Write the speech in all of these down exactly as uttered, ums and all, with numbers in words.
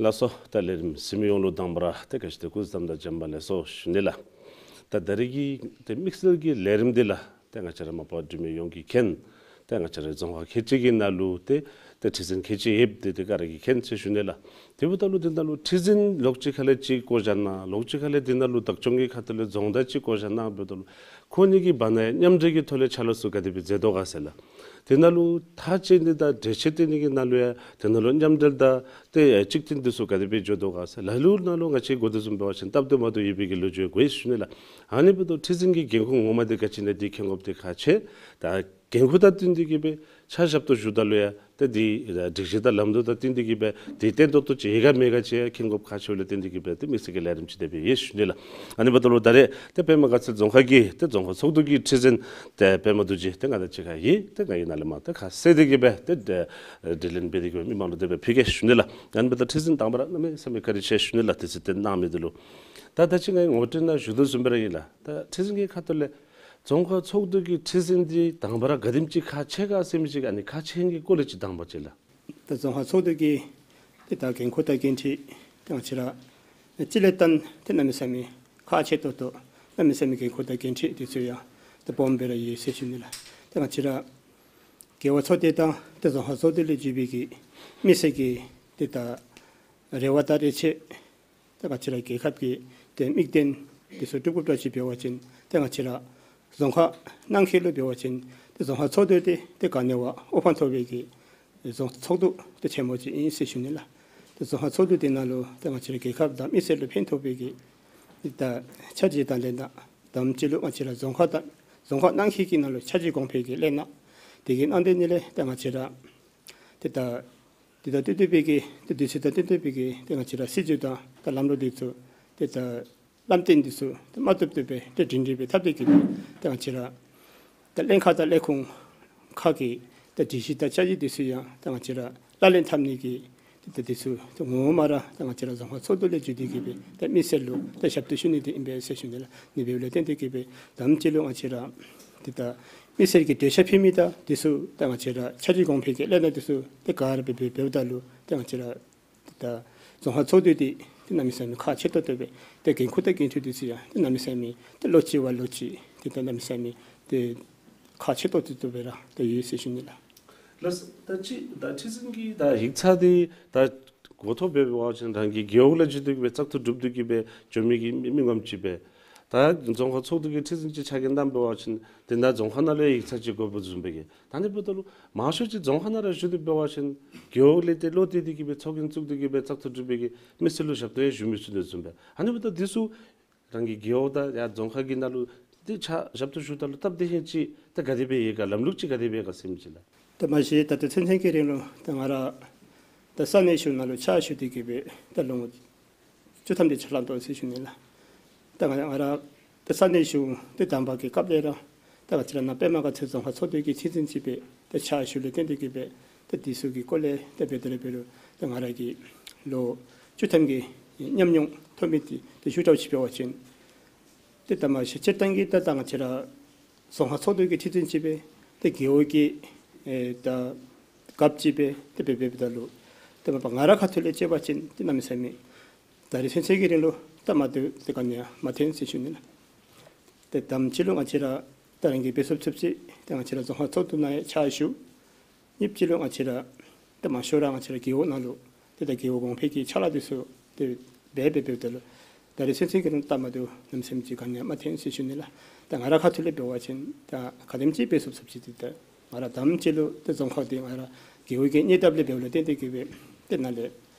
ལགས་སོ། ད་ལས་རིམ་གཟིགས་མི་ཡོངས་ལུ་དང་པ་ར་ཏེ་ག་ཅི་ཏེ་སྐུ་གཟུགས་བཟང་དང་བྱོན་པ་ལེགས་སོ་ཞུ་ནི་ལགས། ད་ད་རིས་ཀྱི་ཏེ་དམིགས་བསལ་གྱི་ལས་རིམ་འདི་ལགས་ཏེ་ང་བཅས་ར་མ་པ་འབྲུག་མི་ཡོངས་ཀྱིས་མཁྱེན། ཏེ་ང་བཅས་ར་རྫོང་ཁག་ཁལ་གཅིག་གི་ནང་ལུ་ཏེ་ཏེ་ཁྲི་འཛིན་ཁལ་གཅིག་ཡོདཔ་འདི་ཏེ་ག་ར་གིས་མཁྱེན་ཟེར་ཞུ་ནི་ལགས། དེ་འབདཝ་ད་ལུ་འདི་ནང་ལུ་ཁྲི་འཛིན་ལོགས་ཅིག་ཁ་ལས་ཅིག་བསྐོ་བཞག་གནང་། ལོགས་ཅིག་ཁ་ལས་འདི་ནང་ལུ་བདག་སྐྱོང་གི་ཁ་ཐུག་ལས་རྫོང་བདག་ཅིག་བསྐོ་བཞག་གནང་འབདཝ་ད་ལུ་ཁོང་གཉིས་ཀྱི་བར་ན་མཉམ་འབྲེལ་གྱི་ཐོག་ལས་ཕྱག་ལཱ་ཚུ་ག་དེ་སྦེ་མཛད་དོ་ག་ཟེར་ལགས། དེ་ནང་ལུ་ཐག་བཅད་ནི་དང་འགྲེལ་བཤད་སྟོན་ནི་གི་ནང་ལུ་ཡང་དེ་ནང་ལུ་མཉམ་འབྲེལ་དང་ཏེ་གཅིག་མཐུན་འདི་ཚུ་ག་དེ་སྦེ་འགྱོ་དོ་ག་ཟེར་ལགས། ལུ་ནང་ལུ་ང་བཅས་གོ་དོ་བཟུམ་འབད་བ་ཅིན་སྟབས་བདེ་མ་བདེཝ་ཡོད་པའི་གི་ལོ་རྒྱུས་གོ་ཡི་ཞུ་ནི་ལགས། ཨ་ནི་འབདཝ་ད་ཁྲི་འཛིན་གྱི་འགན་ཁུར་ངོ་མ་འདི་ག་ཅི་ཨིན་ན་འདི་མཁྱེན་དགོཔ་འདི་ཁག་ཆེ། ད་འགན་ཁུར་དང་བསྟུན་ཏེ་གིས་སྦེ་ཕྱག་ཞབས་ཏོག་ཞུཝ་ད་ལུ་ཡང་ཏེ་འདི་སྒྲིག་གཞི་དང་ལམ་ལུགས་དང་བསྟུན་ཏེ་གིས་སྦེ་འདི་བརྟན་ཏོག་ཏོ་ཅིག་ཡོད་ག་མེད་ག་ཅིག་མཁྱེན་དགོཔ་ཁག་ཆེཝ་ལས་བརྟེན་ཏེ་གིས་སྦེ་ཏེ་དམིགས་བསལ་གྱི་ལས་རིམ་ཅིག་དེ་སྦེ་ཡོད་ཞུ་ནི་ལགས། ཨ་ནི་འབདཝ་ད་ལུ་ད་རེས་ཏེ་པདྨ་དགའ་ཚལ་རྫོང་ཁག་གི་ཏེ་རྫོང་ཁག་ཚོགས་འདུ་གི་ཁྲི་འཛིན་ཏེ་པདྨ་རྡོ་རྗེ་ཏེ་ང་དང་གཅིག་ཁར་ཡོད། ཏེ་ང་གིས་ནཱ་ལས་མར་ཏེ་ཁ་གསལ་ཏེ་གིས་སྦེ་ཏེ་དྲི་ལན་འབད་དེ་གིས་སྦེ་མི་མང་ལུ་དེ་སྦེ་ཕུལ་གེ་ཞུ་ནི་ལགས། ཨ་ནི་འབདཝ་ད་ཁྲི་འཛིན་དང་པ་ར་གནམ་མེད་ས་མེད་བཀའ་དྲིན་ཆེ་ཞུ་ནི་ལགས། དུས་ཚོད་བཏོན་གནང་མི་འདི་ལུ། ད་ད་ཅི་ང་ངོ་སྤྲོད་ནང་ཞུ་དོ་བཟུམ་སྦེ་ར་ཨིན་ལགས། ད་ཁྲི་འཛིན་གྱི་ཁ་ཐུག་ལས་རྫོང་ཁག་ཚོགས་འདུ་གི་ཁྲི་འཛིན་འདི་དང་པ་ར་ག་དེམ་ཅིག་ཁག་ཆེ་ག་ཟེར་མི་ཅིག་ཨ་ནི་ཁག་ཆེ་ནི་གི་སྐོར་ལས་ཅིག་དང་པ་ཅིག་ལགས། ད་རྫོང་ཁག་ཚོགས་འདུ་གི་ཏེ་ད་འགན་ཁུར་དང་འགན་འཁྲི་ཏེ་ང་བཅས་ར་སྤྱི་ལས་བརྟེན་ཏེ་གནམ་མེད་ས་མེད་ཁག་ཆེ་ཏོག་ཏོ་གནམ་མེད་ས་མེད་འགན་ཁུར་དང་འགན་འཁྲི་འདི་ཚུ་ཡང་ཏེ་སྦོམ་སྦེ་ར་ཡོད་ཟེར་ཞུ་ནི་ལགས། ཏེ་ང་བཅས་ར་རྒེད་འོག་ཚོགས་སྡེ་དང་ཏེ་རྫོང་ཁག་ཚོགས་འདུ་ལས་བརྒྱུད་པའི་གི་མི་སེར་གྱི་ཏེ་ད་རེ་བ་དང་རེ་ཆེ་ཏེ་ང་བཅས་ར་རྒྱལ་ཁབ་ཀྱི་ཏེ་དམིགས་དོན་འདི་ཚུ་སྒྲུབ་དགོཔ་འདྲཝ་ཅིག་འབད་བ་ཅིན་ཏེ་ང་བཅས་ར་རྫོང་ཁག་ནང་འཁོད་ལུ་འབད་བ་ཅིན་ཏེ་རྫོང་ཁག་ཚོགས་འདུ་འདི་ཏེ་ག་ནི་བ་དབུ་འཕང་མཐོ་བའི་གི་རྫོང་ཚོགས་འདུ་ཏེ་ཆེན་མོ་ཅིག་ཨིན་ཟེར་ཞུ་ནི་ལགས། ཏེ་རྫོང་ཁག་ཚོགས་འདུ་འདི་ནང་ལུ་ཏེ་ང་བཅས་ར་རྒྱལ་ཁབ་དང་མི་སེར་ལུ་ཕན་ཐོགས་པའི་གི་ཏེ་ད་འཆར་གཞི་དང་ལས་སྣ་དང་གཅིག་ལུ་ང་བཅས་ར་རྫོང་ཁག་དང་རྫོང་ཁག་ནང་འཁོད་ཀྱི་ནང་ལུ་འཆར་གཞི་གོང་འཕེལ་གྱི་ལས་སྣ་དེ་གི་ནང་དོན་ནི་ལས་ཏེ་ང་བཅས་ར་ཏེ་ད་དེ་དང་བསྟུན་ཏེ་སྦེ་གི་ཏེ་དུས་ཚོད་དང་བསྟུན་ཏེ་སྦེ་གི་ཏེ་ང་བཅས་ར་སྲིད་བྱུས་དང་ཏེ་ལམ་ལུགས་འདི་ཚུ་ཏེ་ད་ལམ་སྟོན་འདི་ཚུ་ཏེ་མ་བཏུབ་བཏུབ་སྦེ་ཏེ་སྒྲིང་སྒྲིང་སྦེ་འཐབ་སྟེ་གིས་སྦེ་ཏེ་ང་བཅས་ར་ཏེ་གླིང་ཁ་དང་ལས་ཁུངས་ཁག་གི་ཏེ་སྒྲིག་གཞི་དང་འཆར་གཞི་འདི་ཚུ་ཡང་ཏེ་ང་བཅས་ར་ལག་ལེན་འཐབ་ནི་གི་ཏེ་ད་འདི་ཚུ་ཏེ་ངོ་མ་ར་ཏེ་ང་བཅས་ར་རྫོང་ཁག་ཚོགས་འདུ་ལས་བརྒྱུད་དེ་གིས་སྦེ་ཏེ་མི་སེར་ལུ་ཏེ་ཞབས་ཏོག་ཞུ་ནི་འདི་ཨིན་པས་ཟེར་ཞུ་ནི་ལགས། ཨ་ནི་འབདཝ་ལས་བརྟེན་ཏེ་གིས་སྦེ་དང་པ་ཅིག་ལུ་ང་བཅས་ར་ཏེ་ད་མི་སེར་གྱི་འདོད་ཆགས་འཕེལ་མི་དང་འདི་ཚུ་ཏེ་ང་བཅས་ར་འཆར་གཞི་གོང་འཕེལ་གྱི་ལས་སྣ་འདི་ཚུ་ཏེ་ག་ར་སྦེ་འབད་འབདཝ་ད་ལུ་ཏེ་ང་བཅས་ར་ཏེ་ད་རྫོང་ཁག་ཚོགས་འདུ་འདི་ཏེ་གནམ་མེད་ས་མེད་ཁག་ཆེ་ཏོག་ཏོ་སྦེ་ཏེ་འགན་ཁུར་དང་འགན་འཁྲི་འདི་ཚུ་ཡང་ཏེ་གནམ་མེད་ས་མེད་ཏེ་ལོ་གཅིག་བ་ལོ་གཅིག་ཏེ་ད་གནམ་མེད་ས་མེད་ཏེ་ཁག་ཆེ་ཏོག་ཏོ་སྦེ་ར་ཏེ་ཡོད་ཟེར་ཞུ་ནི་ལགས། ལགས་སོ། ད་ཅི་ད་ཁྲི་འཛིན་གྱི་ད་ཡིག་ཚང་འདི་ད་འགོ་ཐོག་སྦེ་འབད་བ་ཅིན་རང་གི་རྒེད་འོག་ལས་བརྒྱུད་དེ་གིས་སྦེ་བཙག་འཐུ་གྲུབ་སྟེ་གིས་སྦེ་འགྱོ་མི་གི་མི་མི་ངོམ་ཅིག་སྦེ། ད་རྫོང་ཁག་ཚོགས་འདུ་གི་ཁྲི་འཛིན་ཅིག་ཕྱག་འགན་བསྣམས་འབད་བ་ཅིན་དེ་ནང་རྫོང་ཁག་ནང་ལུ་ཡིག་ཚང་ཅིག་དགོཔ་བཟུམ་སྦེ་གི། ད་ཨ་ནི་འབདཝ་ད་ལུ་མང་ཤོས་ཅིག་རྫོང་ཁག་ནང་ར་བཞུགས་ཏེ་འབད་བ་ཅིན་རྒེད་འོག་ལས་ཏེ་བློ་གཏད་དེ་གིས་སྦེ་ཚོགས་རྒྱན་བཙུགས་ཏེ་གིས་སྦེ་བཙག་འཐུ་གྲུབ་པའི་གི་མི་སེར་ལུ་ཞབས་ཏོག་ཡང་ཞུ་མི་ཚུགས་དོ་བཟུམ་སྦེ། ཨ་ནི་འབདཝ་ད་འདི་ཚུ་རང་གི་རྒེད་འོག་དང་ཡང་རྫོང་ཁག་གི་ནང་ལུ་ཏེ་ཕྱག་ཞབས་ཏོག་ཞུཝ་ད་ལུ་སྟབས་བདེ་ཧིང་ཅིག་ད་ག་དེ་སྦེ་ཡོད་ག་ལམ་ལུགས་ཅིག་ག་དེ་སྦེ་ཡོད་ག་ཟེར་མི་ཅིག་ལགས། ད་མ་གཞི་ད་ལྟོ་ཚུན་ཚོད་ཀྱི་རིང་ལུ་ད་ང་ར་ད་ས་གནས་གཞུང་ནང་ལུ་ཕྱག་ཞུ་སྟེ་གིས་སྦེ་ད་ལོ་ངོ་བཅུ་ཐམ་དེ་ཅིག་ལང་དོ་ཟེར་ཞུ་ནི་ལགས། ད་ང་ང་ར་ད་ས་གནས་གཞུང་ཏེ་དང་པ་གི་སྐབས་ལས་ར་ད་ང་བཅས་ར་ནཱ་པདྨ་དགའ་ཚལ་རྫོང་ཁག་ཚོགས་འདུ་གི་ཁྲི་འཛིན་ཅིག་སྦེ་ད་ཕྱག་ཞུ་ལས་བརྟེན་ཏེ་གིས་སྦེ་ད་འདི་ཚུ་གི་སྐོར་ལས་ད་འབད་དེ་ར་འབད་རུང་ད་ང་ར་གིས་ལོ་བཅུ་ཐམ་གྱི་ཉམས་མྱོང་ཐོབ་མི་འདི་ད་ཞུ་དགོཔ་ཅིག་འབད་བ་ཅིན་ཏེ་ད་མ་གཞི་སྤྱིར་བཏང་གི་ད་ད་ང་བཅས་ར་རྫོང་ཁག་ཚོགས་འདུ་གི་ཁྲི་འཛིན་ཅིག་སྦེ་ཏེ་རྒེད་འོག་གི་ཨེ་ད་རྒཔོ་ཅིག་སྦེ་ཏེ་འབད་འབདཝ་ད་ལུ་ཏེ་མ་པ་ང་ར་ཁ་ཐུག་ལས་དཔྱད་པ་ཅིན་ཏེ་གནམ་མེད་ས་མེད་ད་རེས་ཚུན་ཚོད་ཀྱི་རིང་ལུ་སྟབས་མ་བདེཝ་ཏེ་ག་ནི་ཡང་མ་ཐོན་ཟེར་ཞུ་ནི་ལགས། ཏེ་དང་པ་ཅིག་ལུ་ང་བཅས་ར་ད་རང་གིས་འབད་ཚུགས་ཚུགསཔ་ཅིག་ཏེ་ང་བཅས་ར་རྫོང་ཁག་ཚོགས་འདུ་ནང་ཡང་ཕྱག་ཞུ། གཉིས་པ་ཅིག་ལུ་ང་བཅས་ར་ཏེ་མང་ཤོས་ར་ང་བཅས་ར་རྒེད་འོག་ནང་ལུ་ཏེ་ད་རྒེད་འོག་གོང་འཕེལ་གྱི་ཕྱག་ལཱ་འདི་ཚུ་ཏེ་འབད་འབད་འབདཝ་ད་ལུ་ད་རེས་ཚུན་ཚོད་ཀྱི་རིང་སྟབས་མ་བདེཝ་གནམ་མེད་ས་མེད་ཅིག་ག་ནི་ཡང་མ་ཐོན་ཟེར་ཞུ་ནི་ལགས། ད་ང་ར་ཁ་ཐུག་ལས་འབད་བ་ཅིན་ད་ག་དེམ་ཅིག་འབད་ཚུགས་ཚུགསཔ་ཅིག་ཏེ་ད་ང་ར་དང་པ་ཅིག་ལུ་ཏེ་རྫོང་ཁག་འདི་ང་ར་རྒེད་འོག་གི་གཉེར་སྟབས་ལས་འབདཝ་ལས་བརྟེན་ཏེ་གིས་སྦེ་ཏེ་ནཱ་ལས་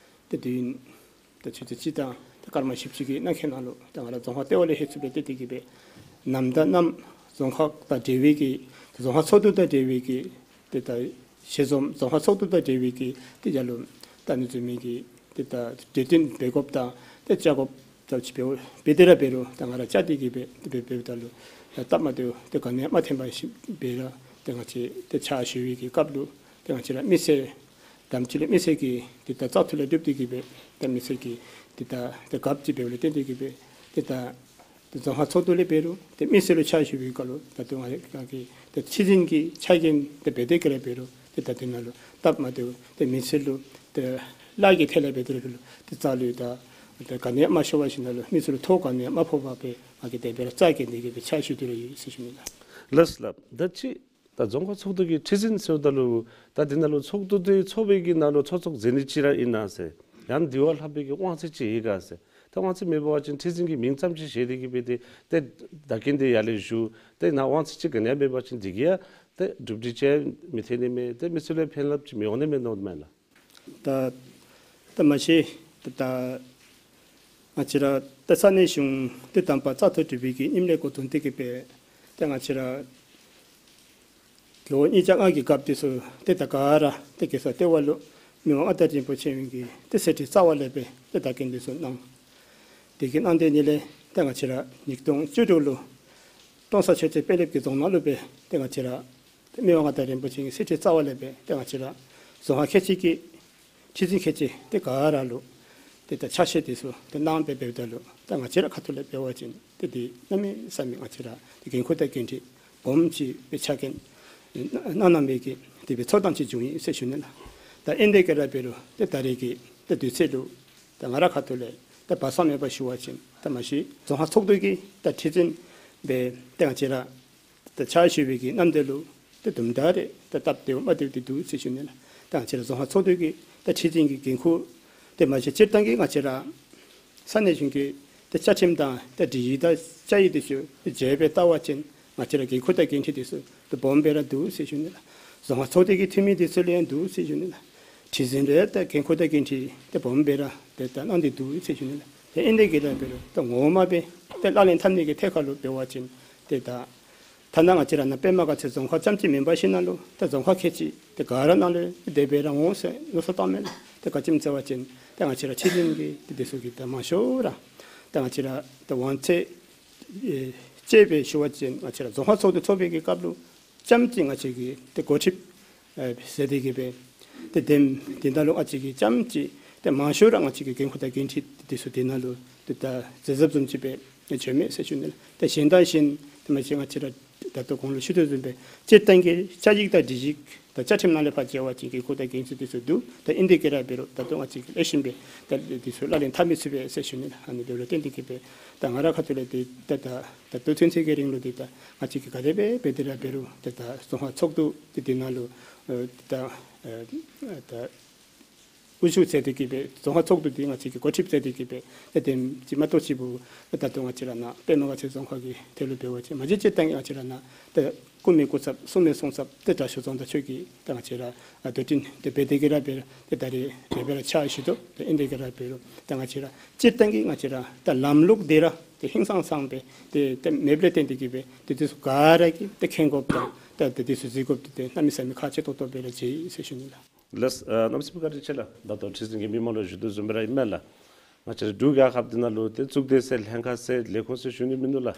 ཏེ་དུས་ཡུན་ད་ཆུ་ཚོད་གཅིག་དང་ད་སྐར་མ་བཞི་བཅུ་གི་ནང་འཁོད་ནང་ལུ་ད་ང་ར་རྫོང་ཁག་ལྟེ་བ་ལས་ལྷོད་ཚུགསཔ་ལས་བརྟེན་ཏེ་གིས་སྦེ་ནམ་དང་གནམ་རྫོང་ཁག་དང་འབྲེལ་བའི་གི་རྫོང་ཁག་ཚོགས་འདུ་དང་འབྲེལ་བའི་གི་ཏེ་ད་ཞལ་འཛོམས་རྫོང་ཁག་ཚོགས་འདུ་དང་འབྲེལ་བའི་གི་ཏེ་ཡར་ལུ་ད་ཨ་ནི་བཟུམ་མའི་གི་ཏེ་ད་གྲོས་བསྟུན་འབད་དགོཔ་དང་ཏེ་བཅར་དགོཔ་ད་ཅིག་འབད་འབད་དེ་ར་འབད་རུང་ད་ང་ར་བཅར་ཏེ་གིས་སྦེ་ཏེ་འབད་འབདཝ་ད་ལུ་ད་སྟབས་མ་བདེཝ་ཏེ་ག་ནི་ཡང་མ་ཐོན་པར་ཞིནམ་སྦེ་ར་ཏེ་ང་བཅས་ཏེ་ཕྱག་ཞུ་བའི་གི་སྐབས་ལུ་ཏེ་ང་བཅས་ར་མི་སེར་དང་པ་ཅིག་ལུ་མི་སེར་གྱི་ཏེ་ད་བཙག་འཐུ་ལས་གྲུབ་སྟེ་གིས་སྦེ་ཏེ་མི་སེར་གྱི་ཏེ་ད་ཏེ་རྒཔོ་ཅིག་འབདཝ་ལས་བརྟེན་ཏེ་གིས་སྦེ་ཏེ་ད་ཏེ་རྫོང་ཁག་ཚོགས་འདུ་ལས་འབད་རུང་ཏེ་མི་སེར་ལུ་ཕྱག་ཞུ་བའི་སྐབས་ལུ་ད་ལྟོ་ང་ར་གི་ཏེ་ཁྲི་འཛིན་གྱི་ཕྱག་འགན་ཏེ་འབད་དེ་ག་ར་འབད་རུང་ཏེ་ད་དེ་ནང་ལུ་སྟབས་མ་བདེཝ་ཏེ་མི་སེར་ལུ་ཏེ་ ལཱ་གི་ཐད་ལས་འབད་དེ་ར་འབད་རུང་ཏེ་རྩ་ལུ་ད་ད་ག་ནི་ཡང་མ་ཤོར་བ་ཞིནམ་ལས་མི་ཚུ་ལུ་ཐོ་ག་ནི་ཡང་མ་ཕོག་པར་སྦེ་ང་གིས་དེ་སྦེ་ར་རྩ་འགེངས་ཏེ་གི་སྦེ་ཕྱག་ཞུ་སྟེ་ར་ཡོད་ཟེར་ཞུ་ནི་ལགས། ལགས་ལགས། ད་ཅི་ད་རྫོང་ཁག་ཚོགས་འདུ་གི་ཁྲི་འཛིན་ཟེརཝ་ད་ལུ་ད་འདི་ནང་ལུ་ཚོགས་འདུ་འདི་ཚོགས་པའི་གི་ནང་ལུ་ཚོགས་གཙོ་མཛད་ནི་ཅིག་ར་ཨིན་ན་ཟེར། ཡང་འདི་བ་ལྷག་པའི་གི་དབང་ཚད་ཅིག་ཡོད་ག་ཟེར། ད་དབང་ཚད་མེད་པ་ཅིན་ཁྲི་འཛིན་གྱི་མིང་ཙམ་ཅིག་བཞེས་ཏེ་གི་སྦེ་ཏེ་ཏེ་བདག་རྐྱེན་འདི་ཡར་ལས་ཞུ། ཏེ་ནཱ་དབང་ཚད་ཅིག་ག་ནི་ཡང་མེད་པ་ཅིན་འདི་གིས་ཡང་ཏེ་གྲུབ་འབྲས་ཅིག་མི་ཐོན་ནི་མས། ཏེ་མི་ཚུ་ལུ་ཕན་རླབས་ཅིག་མི་འོང་ནི་མས་མནོཝ་མས་ལགས། ད་ད་མ་གཞི་ད་ད་ང་བཅས་ར་ད་ས་གནས་གཞུང་ཏེ་དམ་པ་རྩ་ཐོ་གྲུབ་པའི་གི་ཉིནམ་ལས་འགོ་བཟུང་སྟེ་གི་སྦེ་ཏེ་ང་བཅས་ར་ལོ་ཉིས་བརྒྱ་ལྔ་གི་སྐབས་དེ་ཚུ་ཏེ་ད་ག་ར་ཏེ་གེ་སར་ལྟེ་བ་ལུ་མི་དབང་མངའ་བདག་རིན་པོ་ཆེ་གི་ཏེ་གསེར་ཁྲི་རྩ་བ་ལས་སྦེ་ཏེ་བདག་རྐྱེན་དེ་ཚུ་གནང་། དེ་གི་གནང་སྟེ་ནི་ལས་ཏེ་ང་བཅས་ར་ཉིས་སྟོང་བཅུ་དྲུག་ལུ་ཀྲོང་གསར་ཆོས་རྩེ་དཔོན་སློབ་ཀྱི་རྫོང་ནང་ལུ་སྦེ་ཏེ་ང་བཅས་ར་ཏེ་མི་དབང་མངའ་བདག་རིན་པོ་ཆེ་གི་གསེར་ཁྲི་རྩ་བ་ལས་སྦེ་ཏེ་ང་བཅས་ར་རྫོང་ཁག་ཁལ་གཅིག་གི་ཁྲི་འཛིན་ཁལ་གཅིག་ཏེ་ག་ར་ལུ་ཏེ་ད་ཕྱག་བཞེས་དེ་ཚུ་ཏེ་གནང་སྦེ་འབདཝ་ད་ལུ་ད་ང་བཅས་ར་ཁ་ཐུག་ལས་འབད་བ་ཅིན་ཏེ་འདི་གནམ་མེད་ས་མེད་ང་བཅས་ར་ཏེ་འགན་ཁུར་དང་འགན་འཁྲི་སྦོམ་ཅིག་སྦེ་ཕྱག་འགན་གནང་གནང་མི་གི་དེ་སྦེ་ཚོར་སྣང་ཅིག་བྱུང་ཡི་ཟེར་ཞུ་ནི་ལགས། ད་ཨིན་དེ་གི་ར་འབད་རུང་ཏེ་ད་རེས་ཀྱི་ཏེ་དུས་ཚོད་ལུ་ད་ང་ར་ཁ་ཐུག་ལས་ད་སྦ་གསང་མེད་པར་ཞུ་བ་ཅིན་ད་མ་གཞི་རྫོང་ཁག་ཚོགས་འདུ་གི་ད་ཁྲི་འཛིན་སྦེ་ཏེ་ང་བཅས་ར་ད་ཕྱག་ཞུ་བའི་གི་རྣམ་ཐར་ལུ་ཏེ་དུམ་གྲ་རེ་ད་སྟབས་བདེཝ་མ་བདེཝ་དེ་འདུག་ཟེར་ཞུ་ནི་ལགས། ད་ང་བཅས་ར་རྫོང་ཁག་ཚོགས་འདུ་གི་ད་ཁྲི་འཛིན་གྱི་འགན་ཁུར་ཏེ་མ་གཞི་སྤྱིར་བཏང་གི་ང་བཅས་ར་ས་གནས་གཞུང་གི་ད་བཅའ་ཁྲིམས་དང་ད་སྒྲིག་གཞི་དང་བཅའ་ཡིག་དེ་ཚུ་ཏེ་མཇལ་སྦེ་བལྟ་བ་ཅིན་ང་བཅས་ར་འགན་ཁུར་དང་འགན་འཁྲི་དེ་ཚུ་ཏེ་སྦོམ་སྦེ་ར་འདུག་ཟེར་ཞུ་ནི་ལགས། རྫོང་ཁག་ཚོགས་སྡེ་གི་འཐུས་མི་དེ་ཚུ་ལུ་ཡང་འདུག་ཟེར་ཞུ་ནི་ལགས། ཁྲི་འཛིན་ལུ་ཡང་ད་འགན་ཁུར་དང་འགན་འཁྲི་ཏེ་སྦོམ་སྦེ་ར་ཏེ་ད་གནང་སྟེ་འདུག་ཟེར་ཞུ་ནི་ལགས། ཏེ་ཨིན་དེ་གི་ར་འབད་རུང་ད་ངོ་མ་སྦེ་ཏེ་ལག་ལེན་འཐབ་ནི་གི་ཐད་ཁར་ལུ་འབད་བ་ཅིན་ཏེ་ད་ཐ་ན་ང་བཅས་ར་ནཱ་པདྨ་དགའ་ཚལ་རྫོང་ཁག་རྐྱངམ་གཅིག་མེན་པར་ཞིནམ་ལས་ད་རྫོང་ཁག་ཁལ་གཅིག་ཏེ་ག་ར་ནང་ལུ་དེ་སྦེ་ར་འོང་ཟེར་མནོ་བསམ་བཏངམ་མས་ལགས། ཏེ་ག་ཅི་སྨོ་ཟེར་བ་ཅིན་ད་ང་བཅས་ར་ཁྲི་འཛིན་གྱི་ཏེ་དེ་ཚུ་གི་ད་མང་ཤོས་ར་ད་ང་བཅས་ར་ད་དབང་ཚད་ཨེ་བཅས་སྦེ་ཞུ་བ་ཅིན་ང་བཅས་ར་རྫོང་ཁག་ཚོགས་འདུ་ཚོགས་པའི་གི་སྐབས་ལུ་རྐྱངམ་གཅིག་ང་བཅས་ཀྱིས་ཏེ་འགོ་ཁྲིདཔ་ཨེ་ཟེར་ཏེ་གི་སྦེ་ཏེ་དེམ་དེ་ནང་ལུ་ང་བཅས་ཀྱིས་རྐྱངམ་གཅིག་ཏེ་མང་ཤོས་ར་ང་བཅས་ཀྱི་འགན་ཁུར་དང་འགན་འཁྲི་དེ་ཚུ་དེ་ནང་ལུ་ཏེ་ད་ཟེར་ཟབ་བཟུམ་ཅིག་སྦེ་བྱོན་མས་ཟེར་ཞུ་ནི་ལགས། ཏེ་གཞན་དང་གཞན་ཏེ་མ་གཞི་ང་བཅས་ར་ད་ལྟོ་གོང་ལུ་ཞུ་དོ་བཟུམ་སྦེ་སྤྱིར་བཏང་གི་བཅའ་ཡིག་དང་སྒྲིག་གཞི་དང་བཅའ་ཁྲིམས་ནང་ལས་ཕར་མཇལ་བ་ཅིན་འགན་ཁུར་དང་འགན་འཁྲི་དེ་ཚུ་འདུག། ད་ཨིན་དེ་གི་ར་འབད་རུང་ད་ལྟོ་ང་བཅས་ཀྱིས་ལེགས་ཤོམ་སྦེ་ད་དེ་ཚུ་ལག་ལེན་འཐབ་མི་ཚུགས་པས་ཟེར་ཞུ་ནི་ལགས། ཨ་ནི་འབདཝ་ལས་བརྟེན་ཏེ་གི་སྦེ་ད་ང་ར་ཁ་ཐུག་ལས་ཏེ་ད་ད་ད་ལྟོ་ཚུན་ཚོད་ཀྱི་རིང་ལུ་ཏེ་ད་ང་བཅས་ཀྱིས་ག་དེ་སྦེ་འབད་དེ་ར་འབད་རུང་ཏེ་ད་རྫོང་ཁག་ཚོགས་འདུ་ཏེ་དེ་ནང་ལུ་ཨེ་ད་ཨེ་ད་དབུ་བཞུགས་མཛད་དེ་གི་སྦེ་རྫོང་ཁག་ཚོགས་འདུ་འདི་ང་བཅས་ཀྱིས་འགོ་ཁྲིདཔ་མཛད་དེ་གི་སྦེ་ཏེ་དེམ་ཅིག་མ་གཏོགས་ཅིག་པུ་ད་ལྟོ་ང་བཅས་ར་ནཱ་པདྨ་དགའ་ཚལ་རྫོང་ཁག་གི་དེ་ལུ་འབད་བ་ཅིན་མ་གཞི་སྤྱིར་བཏང་ང་བཅས་ར་ནཱ་ཏེ་སྐུ་མི་སྐུ་ཚབ་གསུང་མི་གསུང་ཚབ་ཏེ་དྲག་ཤོས་རྫོང་བདག་མཆོག་གིས་ད་ང་བཅས་ར་ཨ་དོ་འགྲན་ཏེ་འབད་དེ་གི་ར་འབད་ཏེ་ད་རེས་དེ་སྦེ་ར་ཕྱག་ཞུ་དོ། ཏེ་ཨིན་དེ་གི་ར་འབད་རུང་ད་ང་བཅས་ར་སྤྱིར་བཏང་གི་ང་བཅས་ར་ད་ལམ་ལུགས་དེ་ར་ཏེ་ཧིང་སངས་སངས་སྦེ་ཏེ་ཏེ་མེདཔ་ལས་བརྟེན་ཏེ་གི་སྦེ་ཏེ་དེ་ཚུ་ག་ར་གིས་ཏེ་མཁྱེན་དགོཔ་དང་ད་ཏེ་དེ་ཚུ་གཟིགས་དགོཔ་འདི་ཏེ་གནམ་མེད་ས་མེད་ཁག་ཆེ་ཏོག་ཏོ་སྦེ་ར་མཇལ་ཡི་ཟེར་ཞུ་ནི་ལགས། ལགས། ཨ་གནམ་མེད་ས་མེད་བཀའ་དྲིན་ཆེ་ལགས། ད་ལྟོ་ཁྲི་འཛིན་གྱིས་མི་མང་ལུ་ཞུ་དོ་བཟུམ་སྦེ་ར་ཨིན་མས་ལགས། ང་བཅས་ར་འབྲུག་རྒྱལ་ཁབ་འདི་ནང་ལུ་ཏེ་གཙུག་སྡེ་ཟེར་ལྷན་ཁག་ཟེར་ལས་ཁུངས་ཟེར་ཞུ་ནི་མིན་འདུག་ལགས།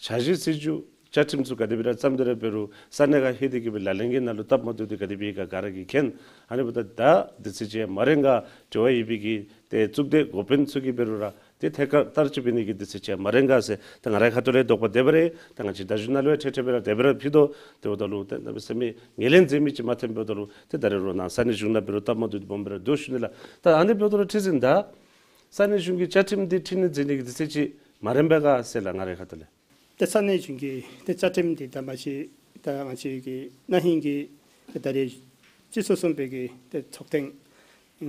འཆར་གཞི་སྲིད་བྱུས་བཅའ་ཁྲིམས་ཚུ་ག་དེ་སྦེ་ར་བརྩམས་ཏེ་ར་འབད་རུང་ས་གནས་ཁར་ལྷོད་དེ་གི་སྦེ་ལག་ལེན་གྱི་ནང་ལུ་སྟབས་མ་བདེཝ་འདི་ག་དེ་སྦེ་ཡོད་ག་ག་ར་གིས་མཁྱེན། ཨ་ནི་འབདཝ་ད་ད་དུས་ཚོད་ཅིག་མ་རན་ག་འབྲེལ་བ་ཡོད་པའི་གི་ཏེ་གཙུག་སྡེ་འགོ་དཔོན་ཚུ་གིས་འབད་རུང་ར་ཏེ་ཐད་ཀར་བསྟར་སྤྱོད་འབད་ནི་གི་དུས་ཚོད་ཅིག་མ་རན་ག་ཟེར་ད་ང་རའི་ཁ་ཐུག་ལས་དོགས་པ་དེ་སྦེ་ར་ད་ང་བཅས་བརྡ་བརྒྱུད་ནང་ལུ་ཡང་ཐེངས་ཐེངས་སྦེ་ར་དེ་སྦེ་ར་ཕུལ་དོ། དེ་འབདཝ་ད་ལུ་ཏེ་གནམ་མེད་ས་མེད་ངོས་ལེན་མཛད་མི་ཅིག་མ་ཐོནམ་འབདཝ་ད་ལུ་ཏེ་ད་རེས་རོགས་ནཱ་ས་གནས་གཞུང་ནང་འབད་རུང་སྟབས་མ་བདེཝ་འདི་སྦོམ་སྦེ་ར་འདུག་ཞུ་ནི་ལགས། ད་ཨ་ནི་འབདཝ་ད་ལུ་ཁྲི་འཛིན་ད་ས་གནས་གཞུང་གི་བཅའ་ཁྲིམས་འདི་འཕྲི་སྣོན་མཛད་ནི་གི་དུས་ཚོད་ཅིག་མ་རན་པས་ག་ཟེར་ལགས། ང་རའི་ཁ་ཐུག་ལས་ཏེ་ས་གནས་གཞུང་གི་ཏེ་བཅའ་ཁྲིམས་འདི་ད་མ་གཞི་ད་ང་བཅས་ཀྱི་ན་ཧིང་གི་ད་རེས་སྤྱི་ཚོགས་གསུམ་པའི་གི་ཏེ་ཚོགས་ཐེངས་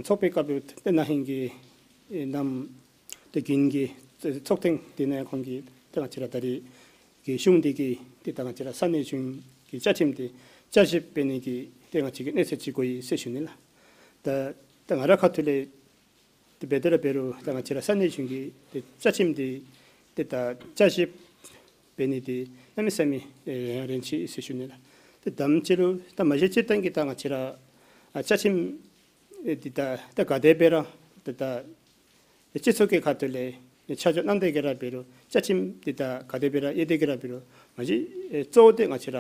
ཚོགས་པའི་སྐབས་ལུ་ཏེ་ན་ཧིང་གི་ཨེ་ནམ་ཏེ་དགུན་གྱི་ཚོགས་ཐེངས་འདི་ནང་ཁོང་གིས་ཏེ་ང་བཅས་ར་ད་རེས་ཀྱི་གཞུང་འདི་གིས་ཏེ་ད་ང་བཅས་ར་ས་གནས་གཞུང་གི་བཅའ་ཁྲིམས་འདི་བསྐྱར་ཞིབ་འབད་ནི་གི་ཏེ་ང་བཅས་ཀྱི་གནས་ཚད་ཅིག་དགོ་ཡི་ཟེར་ཞུ་ནི་ལགས། ད་ད་ང་རའི་ཁ་ཐུག་ལས་ཏེ་འབད་དེ་ར་འབད་རུང་ད་ང་བཅས་ར་ས་གནས་གཞུང་གི་ཏེ་བཅའ་ཁྲིམས་འདི་ཏེ་ད་བསྐྱར་ཞིབ་འབད་ནི་འདི་གནམ་མེད་ས་མེད་ཨེ་ཡང་རན་ཆི་ཟེར་ཞུ་ནི་ལགས། ཏེ་དེམ་ཅིག་ལུ་ད་མ་གཞི་སྤྱིར་བཏང་གི་ད་ང་བཅས་ར་ཨ་བཅའ་ཁྲིམས་ཨེ་འདི་ད་ད་ག་དེ་སྦེ་ར་ད་ད་སྤྱི་ཚོགས་ཀྱི་ཁ་ཐུག་ལས་ཆ་འཇོག་གནང་སྟེ་གི་ར་འབད་རུང་བཅའ་ཁྲིམས་འདི་ད་ག་དེ་སྦེ་ར་ཡོད་དེ་གི་ར་འབད་རུང་མ་གཞི་ཨེ་གཙོ་བོ་འདི་ང་བཅས་ར་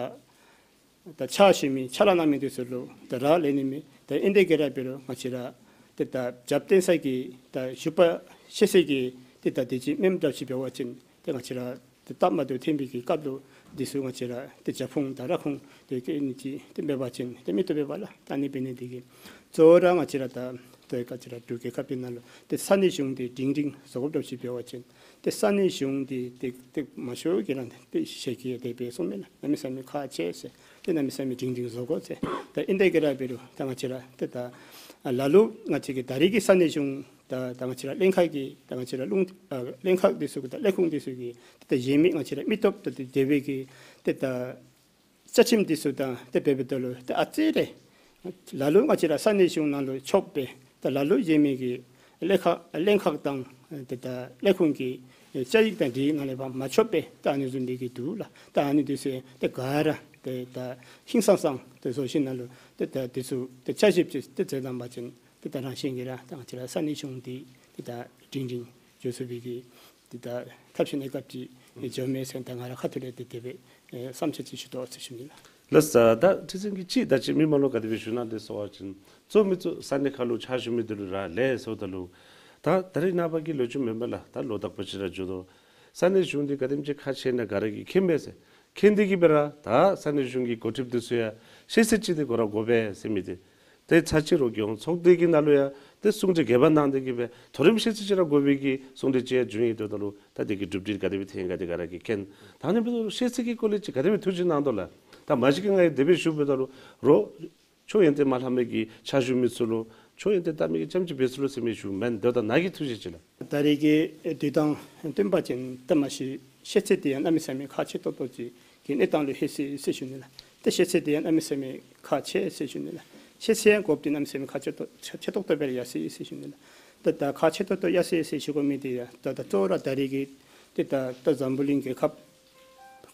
ད་ཕྱག་ཞུ་མི་ཕྱག་ལཱ་གནང་མི་འདི་ཚུ་ལུ་ད་རག་ལས་ནི་མས། ད་ཨིན་དེ་གི་ར་འབད་རུང་ང་བཅས་ར་ཏེ་ད་རྒྱབ་རྟེན་ས་གི་ད་ཞུ་བ་ཤེས་ས་གི་ཏེ་ད་དེ་ཅིག་མེནམ་འདྲཝ་ཅིག་འབད་བ་ཅིན་ཏེ་ང་བཅས་ར་ཏེ་སྟབས་མ་བདེཝ་ཐོན་པའི་གི་སྐབས་ལུ་འདི་ཚུ་ང་བཅས་ར་ཏེ་རྒྱབ་ཕུང་དང་ར་ཁུངས་ཏེ་བཀལ་ནི་ཅིག་ཏེ་མེད་པ་ཅིན་ཏེ་མི་བཏུབ་པས་ལགས། ད་ཨ་ནི་འབད་ནི་འདི་གིས་གཙོ་བོ་ར་ང་བཅས་ར་ད་ ཏེ་ག་ཅི་ར་འབྲུག་རྒྱལ་ཁབ་འདི་ནང་ལུ་ཏེ་ས་གནས་གཞུང་འདི་སྒྲིང་སྒྲིང་བཟོ་དགོཔ་འདྲཝ་ཅིག་འབད་བ་ཅིན་ཏེ་ས་གནས་གཞུང་འདི་ཏེ་ཏེ་མང་ཤོས་ཀྱིས་ར་ཏེ་ཞལ་གྱིས་དེ་སྦེ་གསུངམ་མས་ལགས། གནམ་མེད་ས་མེད་ཁག་ཆེ་ཟེར། ཏེ་གནམ་མེད་ས་མེད་སྒྲིང་སྒྲིང་བཟོ་དགོ་ཟེར། ད་ཨིན་དེ་གི་ར་འབད་རུང་ད་ང་བཅས་ར་ཏེ་ད་ལ་ལུ་ང་བཅས་ཀྱི་ད་རེས་ཀྱི་ས་གནས་གཞུང་ད་ད་ང་བཅས་ར་ལྷན་ཁག་གི་ད་ང་བཅས་ར་ལུང་ཨ་ལྷན་ཁག་འདི་ཚུ་གི་ད་ལས་ཁུངས་འདི་ཚུ་གི་ཏེ་ད་གཞན་མི་ང་བཅས་ར་མི་སྟོབས་ད་ཏེ་དེ་སྦེ་གི་ཏེ་ད་བཅའ་ཁྲིམས་འདི་ཚུ་དང་ཏེ་འབདཝ་ད་ལུ་ཏེ་ཨ་ཙི་རེ་ལ་ལུ་ང་བཅས་ར་ས་གནས་གཞུང་ནང་ལུ་ཆོགཔ་སྦེ་ད་ལ་ལུ་གཞན་མི་གི་ལྷན་ཁག་ལྷན་ཁག་དང་ཏེ་ད་ལས་ཁུངས་ཀྱི་བཅའ་ཡིག་དང་སྒྲིག་ནང་ལས་ཕར་མ་ཆོགཔ་སྦེ་ད་ཨ་ནི་བཟུམ་སྦེ་གི་འདུག་ལགས། ད་ཨ་ནི་འདི་ཚུ་ཏེ་ག་ར་ཏེ་ད་ཧིང་སངས་སངས་ཏེ་བཟོ་ཞིནམ་ལས་ཏེ་ད་འདི་ཚུ་ཏེ་བསྐྱར་ཞིབ་ཅིག་ཏེ་མཛད་གནང་པ་ཅིན་ཏེ་ད་རང་བཞིན་གྱིས་ར་ད་ང་བཅས་ར་ས་གནས་གཞུང་འདི་ཏེ་ད་སྒྲིང་སྒྲིང་འགྱོ་ཚུགས་པའི་གི་ཏེ་ད་ཐབས་ཤེས་གནས་སྐབས་ཅིག་འགྱོཝ་མས་ཟེར་ད་ང་ར་ཁ་ཐུག་ལས་ཏེ་དེ་སྦེ་ཨེ་བསམ་འཆར་ཅིག་ཞུ་དོ་ཟེར་ཞུ་ནི་ལགས། ལགས་སོ། ད་ཁྲི་འཛིན་གྱིས་ཅིག་ད་ཅི་མི་མང་ལུ་ག་དེ་སྦེ་ཞུ་གནང་དེ་ཟེར་བ་ཅིན་གཙོ་མི་གཙོ་ས་གནས་ཁག་ལུ་ཕྱག་ཞུ་མི་འདི་ལུ་ར་ལས་ཟེརཝ་ད་ལུ་ད་ད་རེས་ནངས་པ་གི་ལོ་རྒྱུས་མེན་པས་ལགས། ད་ལོ་དག་པ་ཅིག་ར་འགྱོ་དོ། ས་གནས་གཞུང་འདི་ག་དེམ་ཅིག་ཁག་ཆེ་ན་ག་ར་གིས་མཁྱེན་པས་ཟེར། མཁྱེན་ཏེ་གི་སྦེ་ར་ད་ས་གནས་གཞུང་གི་འགོ་ཁྲིདཔ་འདི་ཚུ་ཡང་ཤེས་ཚད་ཅིག་འདི་དགོ་ར་དགོ་པས་ཟེར་མི་འདི། ཏེ་ཚར་གཅིག་ར་རྒྱལ་ཡོངས་ཚོགས་སྡེ་གི་ནང་ལུ་ཡང་ཏེ་གསུང་གྲོས་རྒྱས་པ་གནང་སྟེ་གི་སྦེ་མཐོ་རིམ་ཤེས་ཚད་ཅིག་ར་དགོ་པའི་གི་གསུང་གྲོས་ཅིག་ཡང་བྱུང་ཡི། དེ་འབདཝ་ད་ལུ་ད་དེ་གི་གྲུབ་འབྲས་ག་དེ་སྦེ་ཐོན་ག་དེ་ག་ར་གིས་མཁྱེན། ད་ཨ་ནི་འབདཝ་ད་ལུ་ཤེས་ཚད་ཀྱི་སྐོར་ལས་ཅིག་ག་དེ་སྦེ་ཐུགས་བཞེད་གནང་དོ་ལགས། ད་མ་གཞི་གིས་ང་གིས་དེ་སྦེ་ཞུ་འབདཝ་ད་ལུ་རོགས་ཆོས་ཡོན་ཏན་མ་ལྷབ་མི་གི་ཕྱག་ཞུ་མི་ཚུ་ལུ་ཆོས་ཡོན་ཏན་ལྷབ་མི་གི་རྐྱངམ་ཅིག་འབད་ཚུགས་ལོ་ཟེར་མི་ཞུཝ་མེན། དེ་འབདཝ་ད་ནཱ་གི་ཐུགས་བཞེད་ཅིག་ལགས། ད་རེས་ཀྱི་དུས་དང་བསྟུན་པ་ཅིན་ད་མ་གཞི་ཤེས་ཚད་འདི་ཡང་གནམ་མེད་ས་མེད་ཁག་ཆེ་ཏོག་ཏོ་ཅིག་གི་གནས་སྟངས་ལུ་ལྷོད་ཅི་ཟེར་ཞུ་ནི་ལགས། ད་ཤེས་ཚད་འདི་ཡང་གནམ་མེད་ས་མེད་ཁག་ཆེ་ཟེར་ཞུ་ནི་ལགས། ཤེས་ཚད་ཡང་དགོཔ་འདི་གནམ་མེད་ས་མེད་ཁག་ཆེ་ཏོག་ཆེ་ཏོག་ཏོ་སྦེ་ར་ཡར་སོ་ཡི་ཟེར་ཞུ་ནི་ལགས། ད་ད་ཁག་ཆེ་ཏོག་ཏོ་ཡར་སོ་ཡི་ཟེར་ཞུ་དགོ་མི་འདི་ཡང་ད་ད་གཙོ་བོ་ར་ད་རེས་ཀྱི་ཏེ་ད་ད་འཛམ་བུ་གླིང་རྒྱལ་ཁབ་